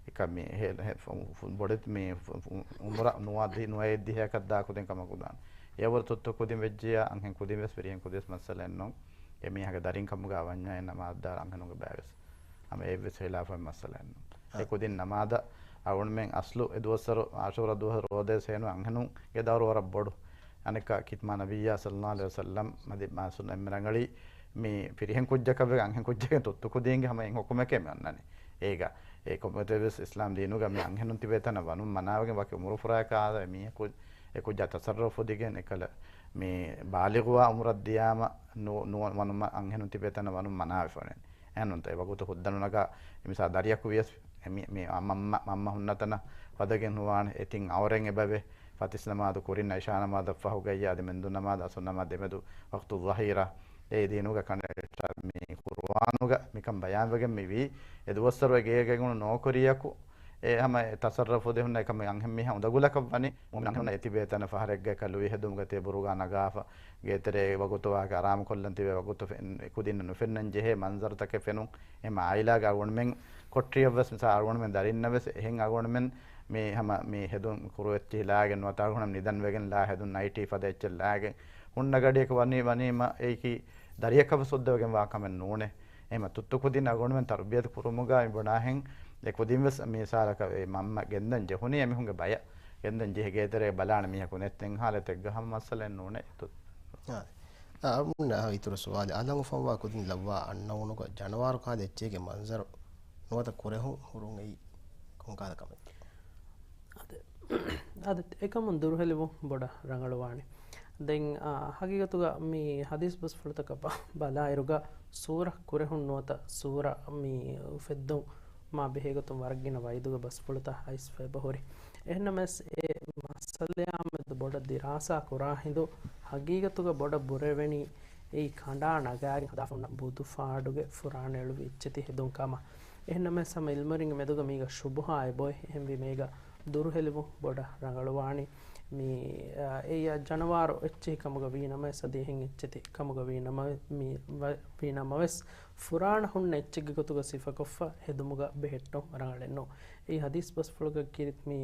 އެކަ މި ހެ-، ހެ-، ފު-، ފު-، ބޮޑެތި މި ފު-، ފު-، އުމުރަށް ނުވާ ދި-، ނުވައެއް ދިހައަކަށް ދާ ކުދިން ކަމަކު ދާނެ. އެއަށްވުރެ ތުއްތު ކުދިން ވެއްޖިޔާ އަންހެން ކުދިން ވެސް ފިރިހެން ކުދިން ވެސް މައްސަލައެއް ނޫން. އެ މީހާގެ ދަރިން ކަމުގަ ވަންޏާ އެ ނަމާދުދާ އަންހެނުންގެ ބައި ވެސް ހަމަ އެއްވެސް ޚިލާފެއް މައްސަލައެއް ނޫން. އެ ކުދިން ނަމާދަށް އަޅުގަނޑުމެން އަސްލު އެ ދުވަސްވަރު ޢާޝޫރާ ދުވަސް ރޯދަ ވެސް ހޭނު އަންހެނުންގެ ދައުރު ވަރަށް ބޮޑު. އަނެއްކާ ޚިދްމާ ނަބިއްޔާ ޞައްލަﷲު ޢަލައިހި ވަސައްލަމް އަދި މާސޫމް އެންމެ ރަނގަޅީ މި ފިރިހެން ކުއްޖަކަށް ވެގެން އަންހެން ކުއްޖެއްގެ ތުއްތު ކުދީންގެ ހަމަ އެއް ޙުކުމެކޭ މި އޮންނަނީ. އޭގަ އެ ކޮންމެތެރެވެސް އިސްލާމް ދީނުގަ މި އަންހެނުން ތިބޭ ތަނަށް ވަނުން މަނާވެގެން ވަކި އުމުރު ފުރާ ކާލަ މީހަކު އެ ކުއްޖާ ތަސައްރަފު ދިގެން އެކަލަ މި ބާލިޣުވާ އުމުރަށް ދިޔާމަ ނު-، ނުވަ-، ވަނުމަށް އަންހެނުން ތިބޭ ތަނަށް ވަނުން މަނާވެފަ ނެތް. އެހެންނޫންތަ އެ ވަގުތު ހުއްދަ ނުނަގާ މިސާ ދަރިޔަކު ވިޔަސް އެ މި-، މި މަންމަ، މަންމަ ހުންނަ ތަނަށް ފަދަގެން ނުވާނެ. އެ ތިން އަވަރެން އެބަވޭ. ފަތިސް ނަމާދު ކުރިން އިޝާ ނަމާދަށްފަހު ގައްޔާ އަދި މެންދު ނަމާދު އަސުރު ނަމާދު ދެމެދު ވަޤްތު ޒަހީރާ. އެ ދީނުގަ ކަނޑައެއްޗާ މި ޤުރުއާނުގަ މިކަން ބަޔާންވެގެން މިވީ. އެ ދުވަސްވަރު އެ ގޭގައި ގުޅުނު ނޯކުރިޔަކު އެ ހަމަ އެ ތަސައްރަފު ދެ ހުންނަ އެކަމެއް އަންހެން މީހާ އުނދަގުލަކަށް ވަނީ. މުއުމިނުން އަންހެނުންނަށް އެތިބޭ ތަނަށް ފަހަރެއްގަ އެކަ ލުއި ހެދުމުގަ ތިބޭ ބުރުގާ ނަގާފަ، ގޭތެރޭ ވަގުތު ވާހަކަ އަރާމުކޮށްލަން ތިބޭ ވަގުތު ފެން-، ކުދިންނަށް ނުފެންނަން ޖެހޭ މަންޒަރުތަކެއް ފެނުން. އެހެމަ އާއިލާގެ އަޅުގަނޑުމެން ކޮޓަރިއަށްވެސް މިސާ އަޅުގަނޑުމެން ދަރިންނަށްވެސް އެހެން އަޅުގަނޑުމެން މި ހަމަ މި ހެދުން ކުރު އެއްޗެއް ހިލާގެން ނުވަތަ އަޅުގަނޑުމެން ނިދަން ވެގެން ލާ ހެދުން ނައިޓީ ފަދަ އެއްޗެއް ލާގެން ހުންނަ ގަޑިއަކަށް ވަނީ، ވަނީމަ އެއީކީ ދަރިއަކަށްވެސް ހުއްދަވެގެން ވާ ކަމެއް ނޫނޭ. އެހެމަ ތުއްތު ކުދިން އަޅުގަނޑުމެން ތަރުބިޔަތު ކުރުމުގަ މި ބުނާހެން އެ ކުދިންވެސް މިސާލަކަށް އެ މަންމަ ގެންދަން ޖެހުނީ އެމީހުންގެ ބަޔަށް. ގެންދަން ޖެހި ގޭތެރޭ ބަލާނެ މީހަކު ނެތް އެއް ހާލަތެއްގަ ހަމަ މައްސަލައެއް ނޫނޭ. ތު-، އާ. އާ، އަޅުގަނޑު އިތުރު ސުވާލެއް. އަލަށް އުފަންވާ ކުދިން ލައްވާ އަންނައުނުގަ ޖަނަވާރު ކާލަ އެއްޗެއްގެ މަންޒަރު ނުވަތަ ކުރެހުން ހުރުން އެއީ ކޮންކާލަ ކަމެއްތޯ؟ އަދި، އަދި އެކަމުން ދުރުހެލިވުން ބޮޑަށް ރަނގަޅުވާނެ. ދެން، އާ، ހަގީގަތުގަ މި ހަދީސް ބަސްފުޅުތަކަށް ބަ-، ބަލާއިރުގަ ސޫރަ ކުރެހުން ނުވަތަ ސޫރަ މި އުފެއްދުން މާ ބެހޭގޮތުން ވަރަށް ގިނަ ވައިދުގެ ބަސްފުޅުތައް އައިސްފަ އެބަހުރި. އެހެންނަމަވެސް އެ މައްސަލަޔާމެދު ބޮޑަށް ދިރާސާ ކުރާ ހިނދު ހަގީގަތުގަ ބޮޑަށް ބުރެވެނީ އެއީ ކަނޑާ ނަގާގެން ހަދާފަ ހުންނަ ބުދުފާޑުގެ ފުރާނަ އެޅުވި އެއްޗެތި ހެދުން ކަމަށް. އެހެންނަމަވެސް ހަމަ އިލްމުވެރިންގެ މެދުގަ މީގަ ޝުބުހާ އެބޮތް. އެހެންވީމަ އޭގަ ދުރުހެލިވުން ބޮޑަށް ރަނގަޅުވާނީ. މި، އާ، އެއީ ޖަނަވާރު އެއްޗެހި ކަމުގަ ވީ ނަމަވެސް އަދި އެހެން އެއްޗެތި ކަމުގަ ވީ ނަމަ-، މި ވަ-، ވީ ނަމަވެސް ފުރާނަ ހުންނަ އެއްޗެއްގެ ގޮތުގަ ސިފަކޮށްފަ ހެދުމުގަ ބެހެއްޓުން ރަނގަޅެއް ނޫން. އެއީ ހަދީސް ބަސްފުޅުގަ ކީރިތި މި،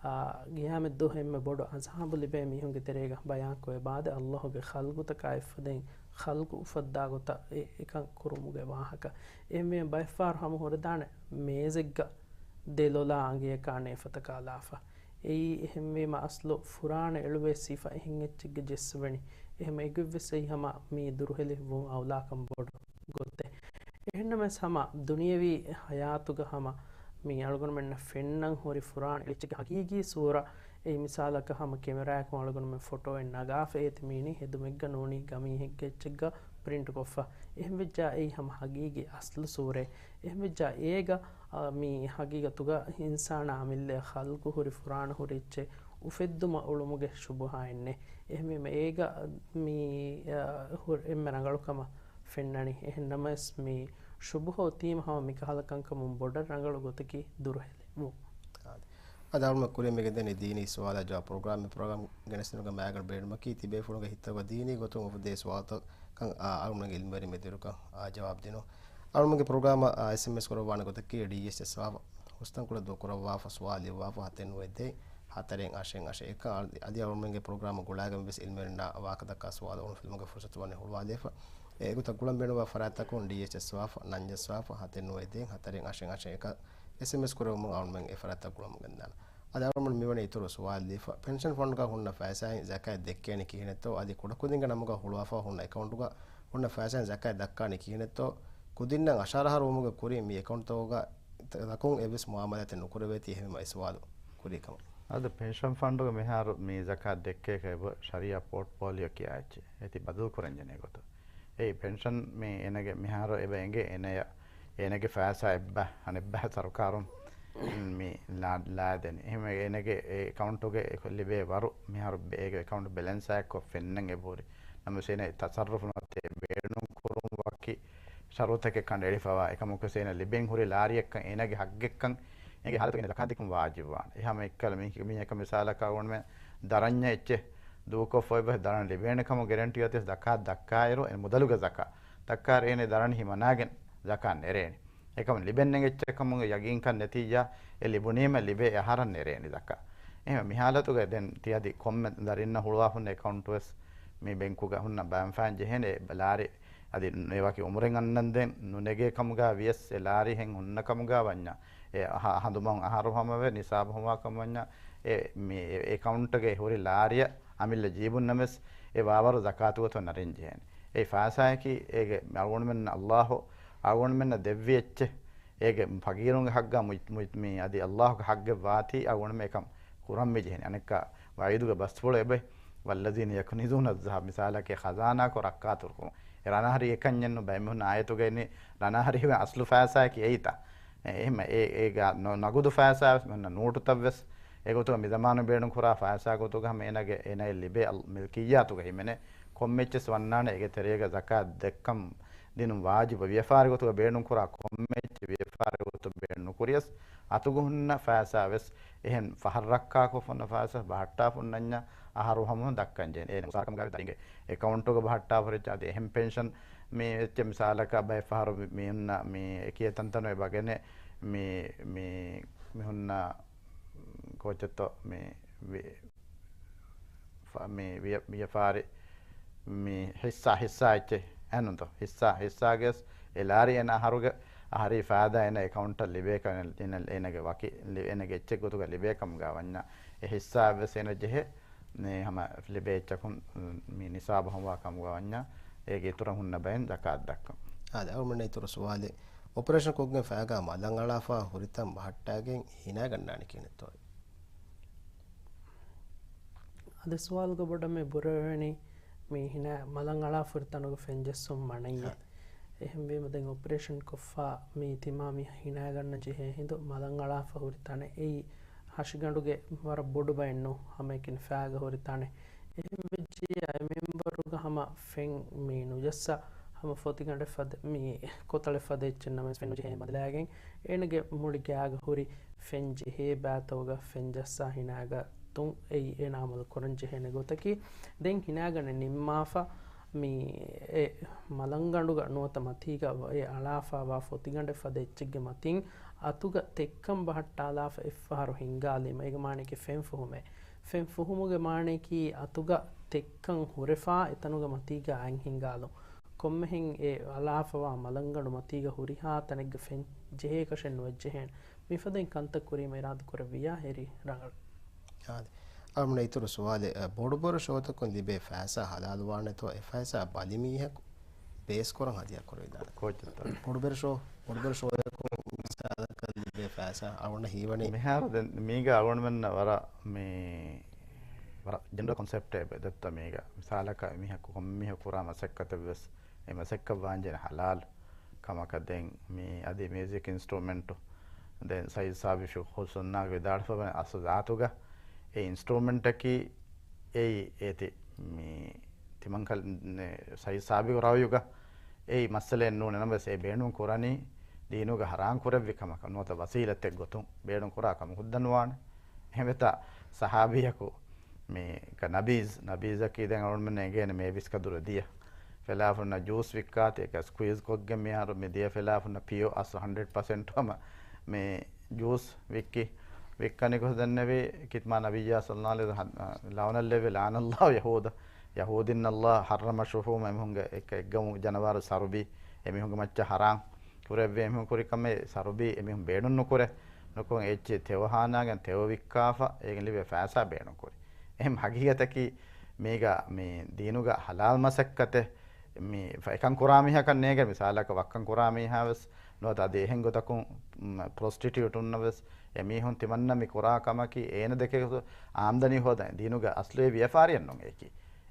އާ، ގިޔާމަތްދުވަހު އެންމެ ބޮޑު އަޒާބު ލިބޭ މީހުންގެ ތެރޭގަ ބަޔާންކޮށް އެބައާދެ ﷲ ގެ ޚަލްގުތަކާ އެއްފަދައިން ޚަލްގު އުފައްދާ ގޮތަށް އެ-، އެކަން ކުރުމުގެ ވާހަކަ. އެހެންވީމަ ބައެއްފަހަރު ހަމަ ހުރެދާނެ މޭޒެއްގަ ދެލޮލާ އަނގަޔަކާ ނޭފަތަކާ ލާފަ. އެއީ އެހެންވީމަ އަސްލު ފުރާނަ އެޅުވޭ ސިފަ އެހެން އެއްޗެއްގެ ޖެއްސުވެނީ. އެހެން އެގޮތްވެސް އެއީ ހަމަ މީ ދުރުހެލި ވުން އައުލާކަން ބޮޑު ގޮތެއް. އެހެންނަމަވެސް ހަމަ ދުނިޔެވީ ހަޔާތުގަ ހަމަ މި އަޅުގަނޑުމެންނަށް ފެންނަން ހުރި ފުރާނަ އެއްޗެއްގެ ހަގީގީ ސޫރަ އެއީ މިސާލަކަށް ހަމަ ކެމެރާއަކުން އަޅުގަނޑުމެން ފޮޓޯއެއް ނަގާފަ އޭތި މީނީ ހެދުމެއްގަ ނޫނީ ގަމީހެއްގެ އެއްޗެއްގަ ޕްރިންޓްކޮށްފަ. އެހެންވެއްޖާ އެއީ ހަމަ ހަގީގީ އަސްލު ސޫރައެއް. އެހެންވެއްޖާ އޭގަ، އާ، މި ހަގީގަތުގަ އިންސާނާ އަމިއްލައަށް ޚަލްގު ހުރި ފުރާނަ ހުރި އެއްޗެއް އުފެއްދުމަށް އުޅުމުގެ ޝުބުހާއެއް ނެތް. އެހެންވީމަ އޭގަ މި، އާ، ހުރި އެންމެ ރަނގަޅު ކަމަށް ފެންނަނީ. އެހެންނަމަވެސް މި ޝުބުހަ އޮތީމަ ހަމަ މިކަހަލަ ކަންކަމުން ބޮޑަށް ރަނގަޅު ގޮތަކީ ދުރުހެލި ވުން. އާދެ. އަދި އަޅުގަނޑު ކުރިއަށް މިގެންދަނީ ދީނީ ސުވާލާ ޖަވާބު ޕްރޮގްރާމެއް. ޕްރޮގްރާމް ގެނެސްދިނުމުގެ މައިގަނޑު ބޭނުމަކީ ތިބޭފުޅުންގެ ހިތްތަކުގަ ދީނީ ގޮތުން އުފެއްދޭ ސުވާލުތައް ކަން އަޅުގަނޑުގެ އިލްމުވެރިން މެދުވެރިކަން ޖަވާބު ދިނުން. އަޅުގަނޑުގެ ޕްރޮގްރާމަށް އެސްއެމްއެސް ކުރައްވާނެ ގޮތަކީ ޑީއެޗްއެސް ވާފަ ހުސްތަންކޮޅެއް ދޫކުރައްވާފަ ސުވާލު ލިޔުއްވާފަ ހަތެއް ނުވައެއް ދޭއް ހަތަރެއް އަށެއް އަށެއް އެކަ. އަދި އަޅުގަނޑުގެ ޕްރޮގްރާމް ގުޅާގެން ވެސް އިލްމުވެރިންނާ ވާހަކަދައްކާ ސުވާލު އޮން ފިލުމުގެ ފުރުސަތު ވަނީ ހުޅުވާލިޔަފަ. އެގޮތަށް ގުޅަން ބޭނުންވާ ފަރާތްތަކުން ޑީއެޗްއެސް ވާފަ ނަންޖަސް ވާފަ ހަތެއް ނުވައެއް ދޭއް ހަތަރެއް އަށެއް އަށެއް އެކަ. އެސްއެމްއެސް ކުރެވުމުން އަޅުގަނޑުމެން އެ ފަރާތްތައް ގުޅަމުން ގެންދާނެ. އަދި އަޅުގަނޑު މިވަނީ އިތުރު ސުވާލު ލިޔެފަ. ޕެންޝަން ފަންޑުގަ ހުންނަ ފައިސާއިން ޒަކާތް ދެއްކޭނީ ކިހިނެއްތޯ؟ އަދި ކުޑަކުދިންގެ ނަމުގަ ހުޅުވާފަ ހުންނަ އެކައުންޓުގަ ހުންނަ ފައިސާއިން ޒަކާތް ދައްކާނީ ކިހިނެއްތޯ؟ ކުދިންނަށް އަށާރަ އަހަރު ވުމުގެ ކުރިން މި އެކައުންޓްތަކުގަ ތަކުން އެއްވެސް މުއާމަލާތެއް ނުކުރެވޭތީ އެހެންވީމަ އެ ސުވާލު ކުރީ ކަމަށް. އަދި ޕެންޝަން ފަންޑުގަ މިހާރު މި ޒަކާތް ދެއްކޭކަށް އެބަ ޝަރީއާ ޕޯޓްފޯލިއޯ ކިޔާ އެއްޗެއް އޭތި ބަދަލު ކުރަން ޖެހޭ ގޮތަށް. އެއީ ޕެންޝަން މި އޭނަގެ މިހާރު އެބަ އެނގޭ އޭނަޔަށް އޭނަގެ ފައިސާ އެއްބަ އަނެއްބަ ސަރުކާރުން މި ލާ-، ލާދެނީ. އެހެންވެ އޭނަގެ އެ އެކައުންޓުގެ ލިބޭ ވަރު މިހާރު އޭގެ އެކައުންޓް ބެލެންސާއެއްކޮށް ފެންނަން އެބަހުރި. ނަމަވެސް އޭނަ ތަސައްރުފު ނުވަތަ ބޭނުން ކުރުން ވަކި ޝަރުތަކެއް ކަނޑައެޅިފަވާ. އެކަމަކުވެސް އޭނަ ލިބެން ހުރި ލާރިއަކަށް އޭނަގެ ހައްގެއްކަން އޭގެ ހާލަތުގެ ޒަކާތް ދެއްކުން ވާޖިބުވާނެ. އެހާމަ އެއްކަލަ މީހަކަށް މިސާލަކަށް އަޅުގަނޑުމެން ދަރަންޏެއް އެއްޗެއް ދޫކޮށްފަ އޮތް ދަރަން ލިބޭނެ ކަމުގެ ގެރެންޓީ އޮތީ ދަކާ ދައްކާއިރު އެ މުދަލުގެ ޒަކާ ދައްކާއިރު އޭނަ ދަރަން ހިމަނާގެން ޒަކާ ނެރޭނެ. އެކަމު ލިބެން ނެގެއްޗެއް ކަމުގެ ޔަގީންކަން ނެތިއްޔާ އެ ލިބުނީމަ ލިބޭ އަހަރަށް ނެރޭނެ ޒަކާ. އެހެން މިހާލަތުގަ ދެން ތި އަދި ކޮންމެ ދަރިންނަށް ހުޅުވާފަ ހުންނަ އެކައުންޓުވެސް މި ބެންކުގަ ހުންނަ ބައިން ފައިން ޖެހޭނެ އެ ލާރި އަދި ނު-، އެ ވަކި އުމުރެއް އަންނަންދެން ނުނެގޭ ކަމުގަ ވިޔަސް އެ ލާރި ހެން ހުންނަ ކަމުގަ ވަންޏާ އެ އަހަ-، ހަނދުމަހުން އަހަރު ހަމަވެ ނިސާބު ހަމަވާ ކަމަށް ވަންޏާ އެ މި އެ އެކައުންޓުގައި ހުރި ލާރިއަށް އަމިއްލަ ޖީބުން ނަމަވެސް އެ ވާވަރު ޒަކާތުގެ ގޮތުން ނަރެން ޖެހޭނެ. އެ ފައިސާއަކީ އޭގެ އަޅުގަނޑުމެން ﷲ އަޅުގަނޑުމެންނަށް ދެއްވި އެއްޗެއް. އޭގެ ފަގީރުންގެ ޙައްޤާ މުއް-، މުއް-، މި އަދި ﷲ ގެ ޙައްޤެއް ވާތީ އަޅުގަނޑުމެން އެކަން ކުރަން މި ޖެހެނީ. އަނެއްކާ ވަޢީދުގެ ބަސްފުޅު އެބައި، "والذين يكنزون الذهب" މިސާލަކީ ޚަޒާނާކޮށް ރައްކާތެރިކުރުން. އެ ރަނާހަރި އެކަންޏެއްނު ބައެއް މީހުން އާޔަތުގައި ރަނާހަރި ހިމެނޭ އަސްލު ފައިސާއަކީ އެއީތަ؟ އެ-، އެހެން އެ-، އޭގަ ނަ-، ނަގުދު ފައިސާ ވެސް މި ހުންނަ ނޫޓުތައް ވެސް އެގޮތުގަ މި ޒަމާނު ބޭނުން ކުރާ ފައިސާ ގޮތުގަ ހަމަ އޭނަގެ އޭނައެއް ލިބޭ އަލް-، މިލްކިއްޔާތުގަ ހިމެނޭ ކޮންމެ އެއްޗެއް ވަންނާނެ އޭގެ ތެރޭގަ ޒަކާތް ދެއްކަން ދިނުން ވާޖިބު ވިޔަފާރި ގޮތުގަ ބޭނުން ކުރާ ކޮންމެ އެއްޗެއް ވިޔަފާރި ގޮތު ބޭނުން ނުކުރިޔަސް އަތުގަ ހުންނަ ފައިސާ ވެސް އެހެން ފަހަށް ރައްކާކޮށް ހުންނަ ފައިސާ ބަހައްޓާފަ ހުންނަންޏާ އަހަރު ހަމަ ދައްކަން ޖެހޭނެ. އޭނަ މުސާރަކަމުގައި ދަރިންގެ އެކައުންޓުގަ ބަހައްޓާފަ ހުރި އަދި އެހެން ޕެންޝަން މި އެއްޗެއް މިސާލަކަށް ބައެއް ފަހަރު މި ހުންނަ މި އެކި އެތަންތަނު އެބަ ގެނެ މި، މި، މި ހުންނަ ކޯޗެއްތޯ މި ވި-، ފަ-، މި ވިޔަ-، ވިޔަފާރި މި ހިއްސާ، ހިއްސާ އެއްޗެއް އެހެންނުންތޯ؟ ހިއްސާ، ހިއްސާގެ އެ ލާރި އޭނަ އަހަރުގެ، އަހަރީ ފައިދާ އޭނަ އެކައުންޓަށް ލިބޭ ކަމަށް އޭނަ، އޭނަގެ ވަކި، އޭނަގެ އެއްޗެއް ގޮތުގަ ލިބޭ ކަމުގަ ވަންޏާ އެ ހިއްސާ ވެސް އޭނަ ޖެހޭ ނޭ ހަމަ ލިބޭ އެއްޗަކުން މި ނިސާބަށް ހޮވާ ކަމުގަ ވަންޏާ އޭގެ އިތުރަށް ހުންނަ ބައިން ޒަކާތް ދައްކަން. އާދެ، އަޅުގަނޑުމެންނަށް އިތުރު ސުވާލެއް. އޮޕަރޭޝަން ކޮށްގެން ފައިގާ މަލަން އަޅާފަ ހުރިތަން ބަހައްޓާގެން ހިނާގަންނާނީ ކިހިނެއްތޯ؟ އަދި ސުވާލުގެ ބޮޑަށް މި ބުރެވެނީ މި ހިނާ މަލަން އަޅާފަ ހުރި ތަނުގެ ފެން ޖެއްސުން މަނައްޔޭ. އެހެންވީމަ ދެން އޮޕަރޭޝަން ކޮށްފަ މި ތިމާ މި ހިނާގަންނަ ޖެހޭ ހިނދު މަލަން އަޅާފަ ހުރި ތަނެއް އެއީ ހަށިގަނޑުގެ ވަރަށް ބޮޑު ބައެއްނު ހަމައެކަނި ފައިގަ ހުރި ތަނެއް. އެހެން ވެއްޖިއްޔާ އެ މިންވަރުގަ ހަމަ ފެން މި ނުޖައްސާ ހަމަ ފޮތިގަނޑެއް ފަދަ މި ކޮތަޅެއް ފަދަ އެއްޗެއް ނަމަވެސް ފެން ނުޖެހޭ ބަދަލާގެން އޭނަގެ މުޅި ގާގަ ހުރި ފެން ޖެހޭ ބައިތައުގަ ފެން ޖައްސާ ހިނާގަތުން އެއީ އޭނަ އަމަލު ކުރަން ޖެހޭނެ ގޮތަކީ. ދެން ހިނާގަނެ ނިންމާފަ މި އެ މަލަންގަނޑުގަ ނުވަތަ މަތީގަ އެ އަޅާފަވާ ފޮތިގަނޑެއް ފަދަ އެއްޗެއްގެ މަތިން އަތުގަ ތެއްކަން ބަހައްޓާލާފަ އެއްފަހަރު ހިންގާލީމަ އޭގެ މާނައަކީ ފެން ފުހުމޭ. ފެން ފުހުމުގެ މާނައަކީ އަތުގަ ތެއްކަން ހުރެފާ އެތަނުގަ މަތީގަ އަތް ހިންގާލުން. ކޮންމެހެން އެ އަޅާފަވާ މަލަންގަނޑު މަތީގަ ހުރިހާ ތަނެއްގަ ފެން ޖެހޭކަށެއް ނުވެއްޖެހޭނެ. މިފަދައިން ކަންތައް ކުރީމަ އިރާދަކުރެއްވިއްޔާ ހެރީ ރަނގަޅު. އާދެ. އަޅުގަނޑު އިތުރު ސުވާލެއް، އަ، ބޮޑުބޮޑު ޝޯތަކުން ލިބޭ ފައިސާ ހަލާލުވާނެތޯ އެ ފައިސާ ބަލި މީހަކު ބޭސްކުރަން ހަދިޔާ ކުރެވިދާނެ؟ ކޯޗެއްތޯ؟ ބޮޑުބޮޑު ޝޯ، ބޮޑުބޮޑު ޝޯއަކުން މިސާލަކަށް ލިބޭ ފައިސާ އަޅުގަނޑަށް ހީވަނީ. މިހާރު ދެން މީގަ އަޅުގަނޑުމެންނަށް ވަރަށް މި، ވަރަށް ޖެނެރަލް ކޮންސެޕްޓެއް އެބަ ދެއްތޯ މީގަ. މިސާލަކަށް މީހަކު ކޮންމީހަކު ކުރާ މަސައްކަތެއް ވެސް އެ މަސައްކަތް ވާންޖެހޭނެ ހަލާލު ކަމަކަށް. ދެން މި އަދި މިއުޒިކް އިންސްޓްރުމެންޓު، ދެން ސައީދު ސާބި ފިޤްހު ސުންނާގެ ވިދާޅުފަވަން އަސްލު ޒާތުގަ އެ އިންސްޓްރުމެންޓަކީ އެއީ އޭތި މި ތިމަންކަލް ސައީދު ސާބިގު ރައުޔުގަ އެއީ މައްސަލައެއް ނޫން. ނަމަވެސް އެ ބޭނުން ކުރަނީ ދީނުގަ ހަރާން ކުރެއްވި ކަމަކަށް ނުވަތަ ވަސީލަތެއް ގޮތުން ބޭނުން ކުރާ ކަމަކު ހުއްދަ ނުވާނެ. އެހެންވެތާ ސަހާބީއަކު މި ނަބީޒް، ނަބީޒަކީ ދެން އަޅުގަނޑުމެން އެނގޭނެ މޭވިސް ކަދުރު ދިޔަ. ފެލާފުންނަ ޖޫސް ވިއްކާތި އެކަ ސްކުއީޒް ކޮށްގެން މިހާރު މި ދިޔަ ފެލާފުންނަ ޕިއޯ އަސް ހަންޑްރެޑް ޕަސެންޓް ހަމަ މި ޖޫސް ވިއްކި، ވިއްކަނި ގޮސް ދެންނެވި ކިތްމާ ނަބިއްޔާ ސައްލަﷲ ޢަލައިހި ވަސައްލަމަ ލަޢުނަތް ލެއްވި، ލަޢަނަﷲ ޔަހޫދަ، ޔަހޫދީންނަށް ﷲ ޙައްރަމަ ޝުޙޫމަ އެމީހުންގެ އެކަ އެއްގަމު ޖަނަވާރު ސަރުބީ އެމީހުންގެ މައްޗަށް ޙަރާމް ކުރެއްވި އެމީހުން ކުރި ކަމެއް ސަރުބީ އެމީހުން ބޭނުން ނުކުރޭ. ނުކުން އެއްޗެއް ތެޔޮ ހާނާގެން ތެޔޮ ވިއްކާފަ އޭގެން ލިބޭ ފައިސާ ބޭނުން ކުރި. އެހެން ހަގީގަތަކީ މީގަ މި ދީނުގަ ހަލާލް މަސައްކަތެއް މި އެކަން ކުރާ މީހަކަށް ނޭގެ، މިސާލަކަށް ވައްކަން ކުރާ މީހާ ވެސް ނުވަތަ އަދި އެހެން ގޮތަކުން ޕްރޮސްޓިޓިއުޓުންނަށް ވެސް އެމީހުން ތިމަންނަ މި ކުރާ ކަމަކީ އޭނަ ދެކެ އާމްދަނީ ހޯދަން. ދީނުގަ އަސްލު އެ ވިޔަފާރިއެއް ނޫން އެކި.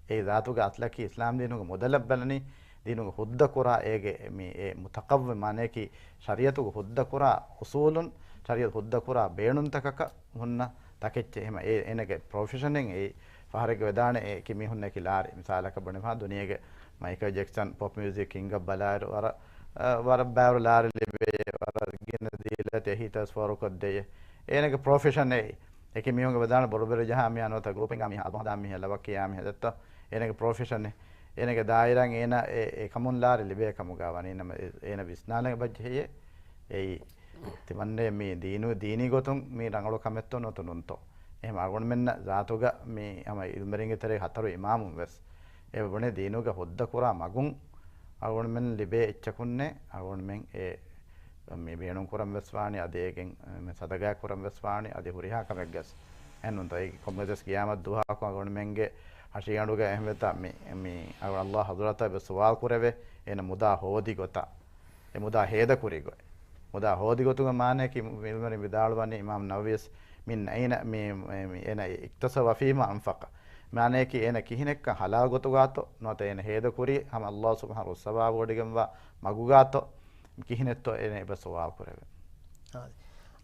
އެ ޒާތުގެ އަސްލަކީ އިސްލާމް ދީނުގެ މުދަލަށް ބަލަނީ، ދީނުގެ ހުއްދަ ކުރާ އޭގެ މި އެ މުތަޤައްވިމް މާނައަކީ ޝަރީޢަތުގެ ހުއްދަ ކުރާ އުސޫލުން، ޝަރީޢަތު ހުއްދަ ކުރާ ބޭނުންތަކަކަށް ހުންނަ ތަކެއްޗެއް. އެހެމަ އޭ އޭނަގެ ޕްރޮފެޝަނެއް އެއީ. ފަހަރެއްގަ ވެދާނެ އެކި މީހުންނަކީ ލާރި. މިސާލަކަށް ބުނެފާ ދުނިޔޭގެ މައިކަލް ޖެކްސަން ޕޮޕް މިއުޒިކް ކިންގަށް ބަލާއިރު ވަރަށް، އަ، ވަރަށް ބައިވަރު ލާރި ލިބޭ، ވަރަށް ގިނަ ދީލަތި އެހީތަސް ފޯރުކޮށްދެއްޔެ. އޭނަގެ ޕްރޮފެޝަން އެއީ. އެކި މީހުންގެ ވެދާނެ ބޮޑުބެރު ޖަހާ މީހާ ނުވަތަ ގްރޫޕް އިނގާ މީހާ، އަލްބަމް ހަދާ މީހާ، ލަވަ ކިޔާ މީހާ ދެއްތޯ. އޭނަގެ ޕްރޮފެޝަން އެ. އޭނަގެ ދާއިރާއިން އޭނަ އެ، އެކަމުން ލާރި ލިބޭ ކަމުގަ ވަނީ ނަމަ އޭ، އޭނަ ވިސްނާލަން އެބަޖެހެޔޭ. އެއީ ތިމަންނޭ މީ ދީނު، ދީނީ ގޮތުން މީ ރަނގަޅު ކަމެއްތޯ ނުވަތަ ނޫންތޯ؟ އެހެމަ އަޅުގަނޑުމެންނަށް ޒާތުގަ މީ ހަމަ އިލްމެރިންގެ ތެރޭ ހަތަރު އިމާމުން ވެސް އެބަ ބުނޭ ދީނުގެ ހުއްދަ ކުރާ މަގުން އަޅުގަނޑުމެން ލިބޭ އެއްޗަކުންނޭ އަޅުގަނޑުމެން އެ މި ބޭނުން ކުރަން ވެސް ވާނީ، އަދި އޭގެން މި ސަދަގާ ކުރަން ވެސް ވާނީ، އަދި ހުރިހާ ކަމެއްގަސް. އެހެންނުންތޯ؟ އޭގެ ކޮންމެސް ގިޔާމަތް ދުވަހަކު އަޅުގަނޑުމެންގެ ހަށިގަނޑުގަ އެހެންވެތާ މި، މި އަޅު ﷲ ޙަޟްރަތަށް އެބަ ސުވާލު ކުރެވޭ، އޭނަ މުދާ ހޯދި ގޮތަށް. އެ މުދާ ހޭދަކުރި ގޮތް. މުދާ ހޯދި ގޮތުގެ މާނަޔަކީ އިލްމުވެރިން ވިދާޅުވަނީ އިމާމް ނަވަވީސް، މިން އައިނަ މި، މި، މި، އޭނަ އިކްތަސަބަ ފީމާ އަންފަޤަ. މާނަޔަކީ އޭނަ ކިހިނެއްކަން ޙަލާލް ގޮތުގާތޯ، ނުވަތަ އޭނަ ހޭދަކުރީ ހަމަ ﷲ ސުބްޙާނަހޫ ވަތަޢާލާ ސަވާބު ވޮޑިގެންވާ މަގުގާތޯ، ކިހިނެއްތޯ އޭނަ އެބަ ސުވާލު ކުރެވޭ. އާދެ.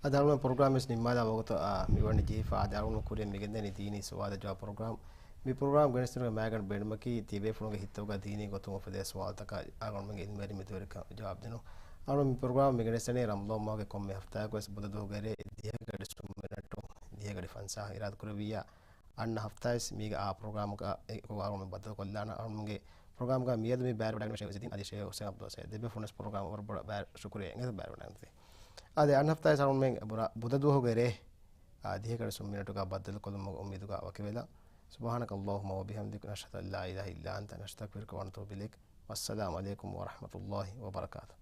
އަދި އަޅުގަނޑު ޕްރޮގްރާމް ވެސް ނިންމާލާ ވަގުތު، އާ، މިވަނީ ޖެހިފަ. އާދެ، އަޅުގަނޑު ކުރިއަށް މިގެންދަނީ ދީނީ ސުވާލެއް ޖަވާބު ޕްރޮގްރާމް. މި ޕްރޮގްރާމް ގެނެސްދިނުމުގެ މައިގަނޑު ބޭނުމަކީ، ތިޔަބޭފުޅުންގެ ހިތުގަ ދީނީ ގޮތުން އުފެދޭ ސުވާލުތަކަށް އަޅުގަނޑުމެންގެ އިލްމުވެރިން މެދުވެރިކަން ޖަވާބު ދިނުން. އަޅުގަނޑު މި ޕްރޮގްރާމް މި ގެނެސްދެނީ ރަމަޟާން މަހުގެ ކޮންމެ ހަފްތާއަކުވެސް ބުދަ ދުވަހުގެ ރޭ ދިހަ ގަޑި ސުން މިނެޓު ދިހަ ގަޑި ފަންސާހަށް އިރާދަކުރެއްވިއްޔާ، އަންނަ ހަފްތާވެސް މީގެ އާ ޕްރޮގްރާމްގަ އެ އަޅުގަނޑުމެން ބައްދަލުކޮށްލާނަން. އަޅުގަނޑުމެންގެ ޕްރޮގްރާމްގަ މިއަދު މި ބައިވެރިވެވަޑައިގެން ޝޭޚް އިޒުއްދީން އަދި ޝޭޚް ހުސެން ޢަބްދުﷲ ސައީދު ދެބޭފުޅުންވެސް ޕްރޮގްރާމް ވަރަށް ބޮޑަށް ބައިވެރި ޝުކުރިއްޔާ އެނގޭ ބައިވެރިވެވަޑައިގަންނަވަން. އާދެ، އަންނަ ހަފްތާވެސް އަޅުގަނޑުމެން ބުރަ-، ބުދަ ދުވަހުގެ ރޭ، އާ، ދިހަ ގަޑި ސުން މިނެޓުގަ ބައްދަލުކޮށްލުމުގެ އުއްމީދުގަ ވަކިވެލަން. سبحانك اللهم وبحمدك، نشهد أن لا إله إلا أنت، نستغفرك ونتوب إليك. والسلام عليكم ورحمة الله وبركاته.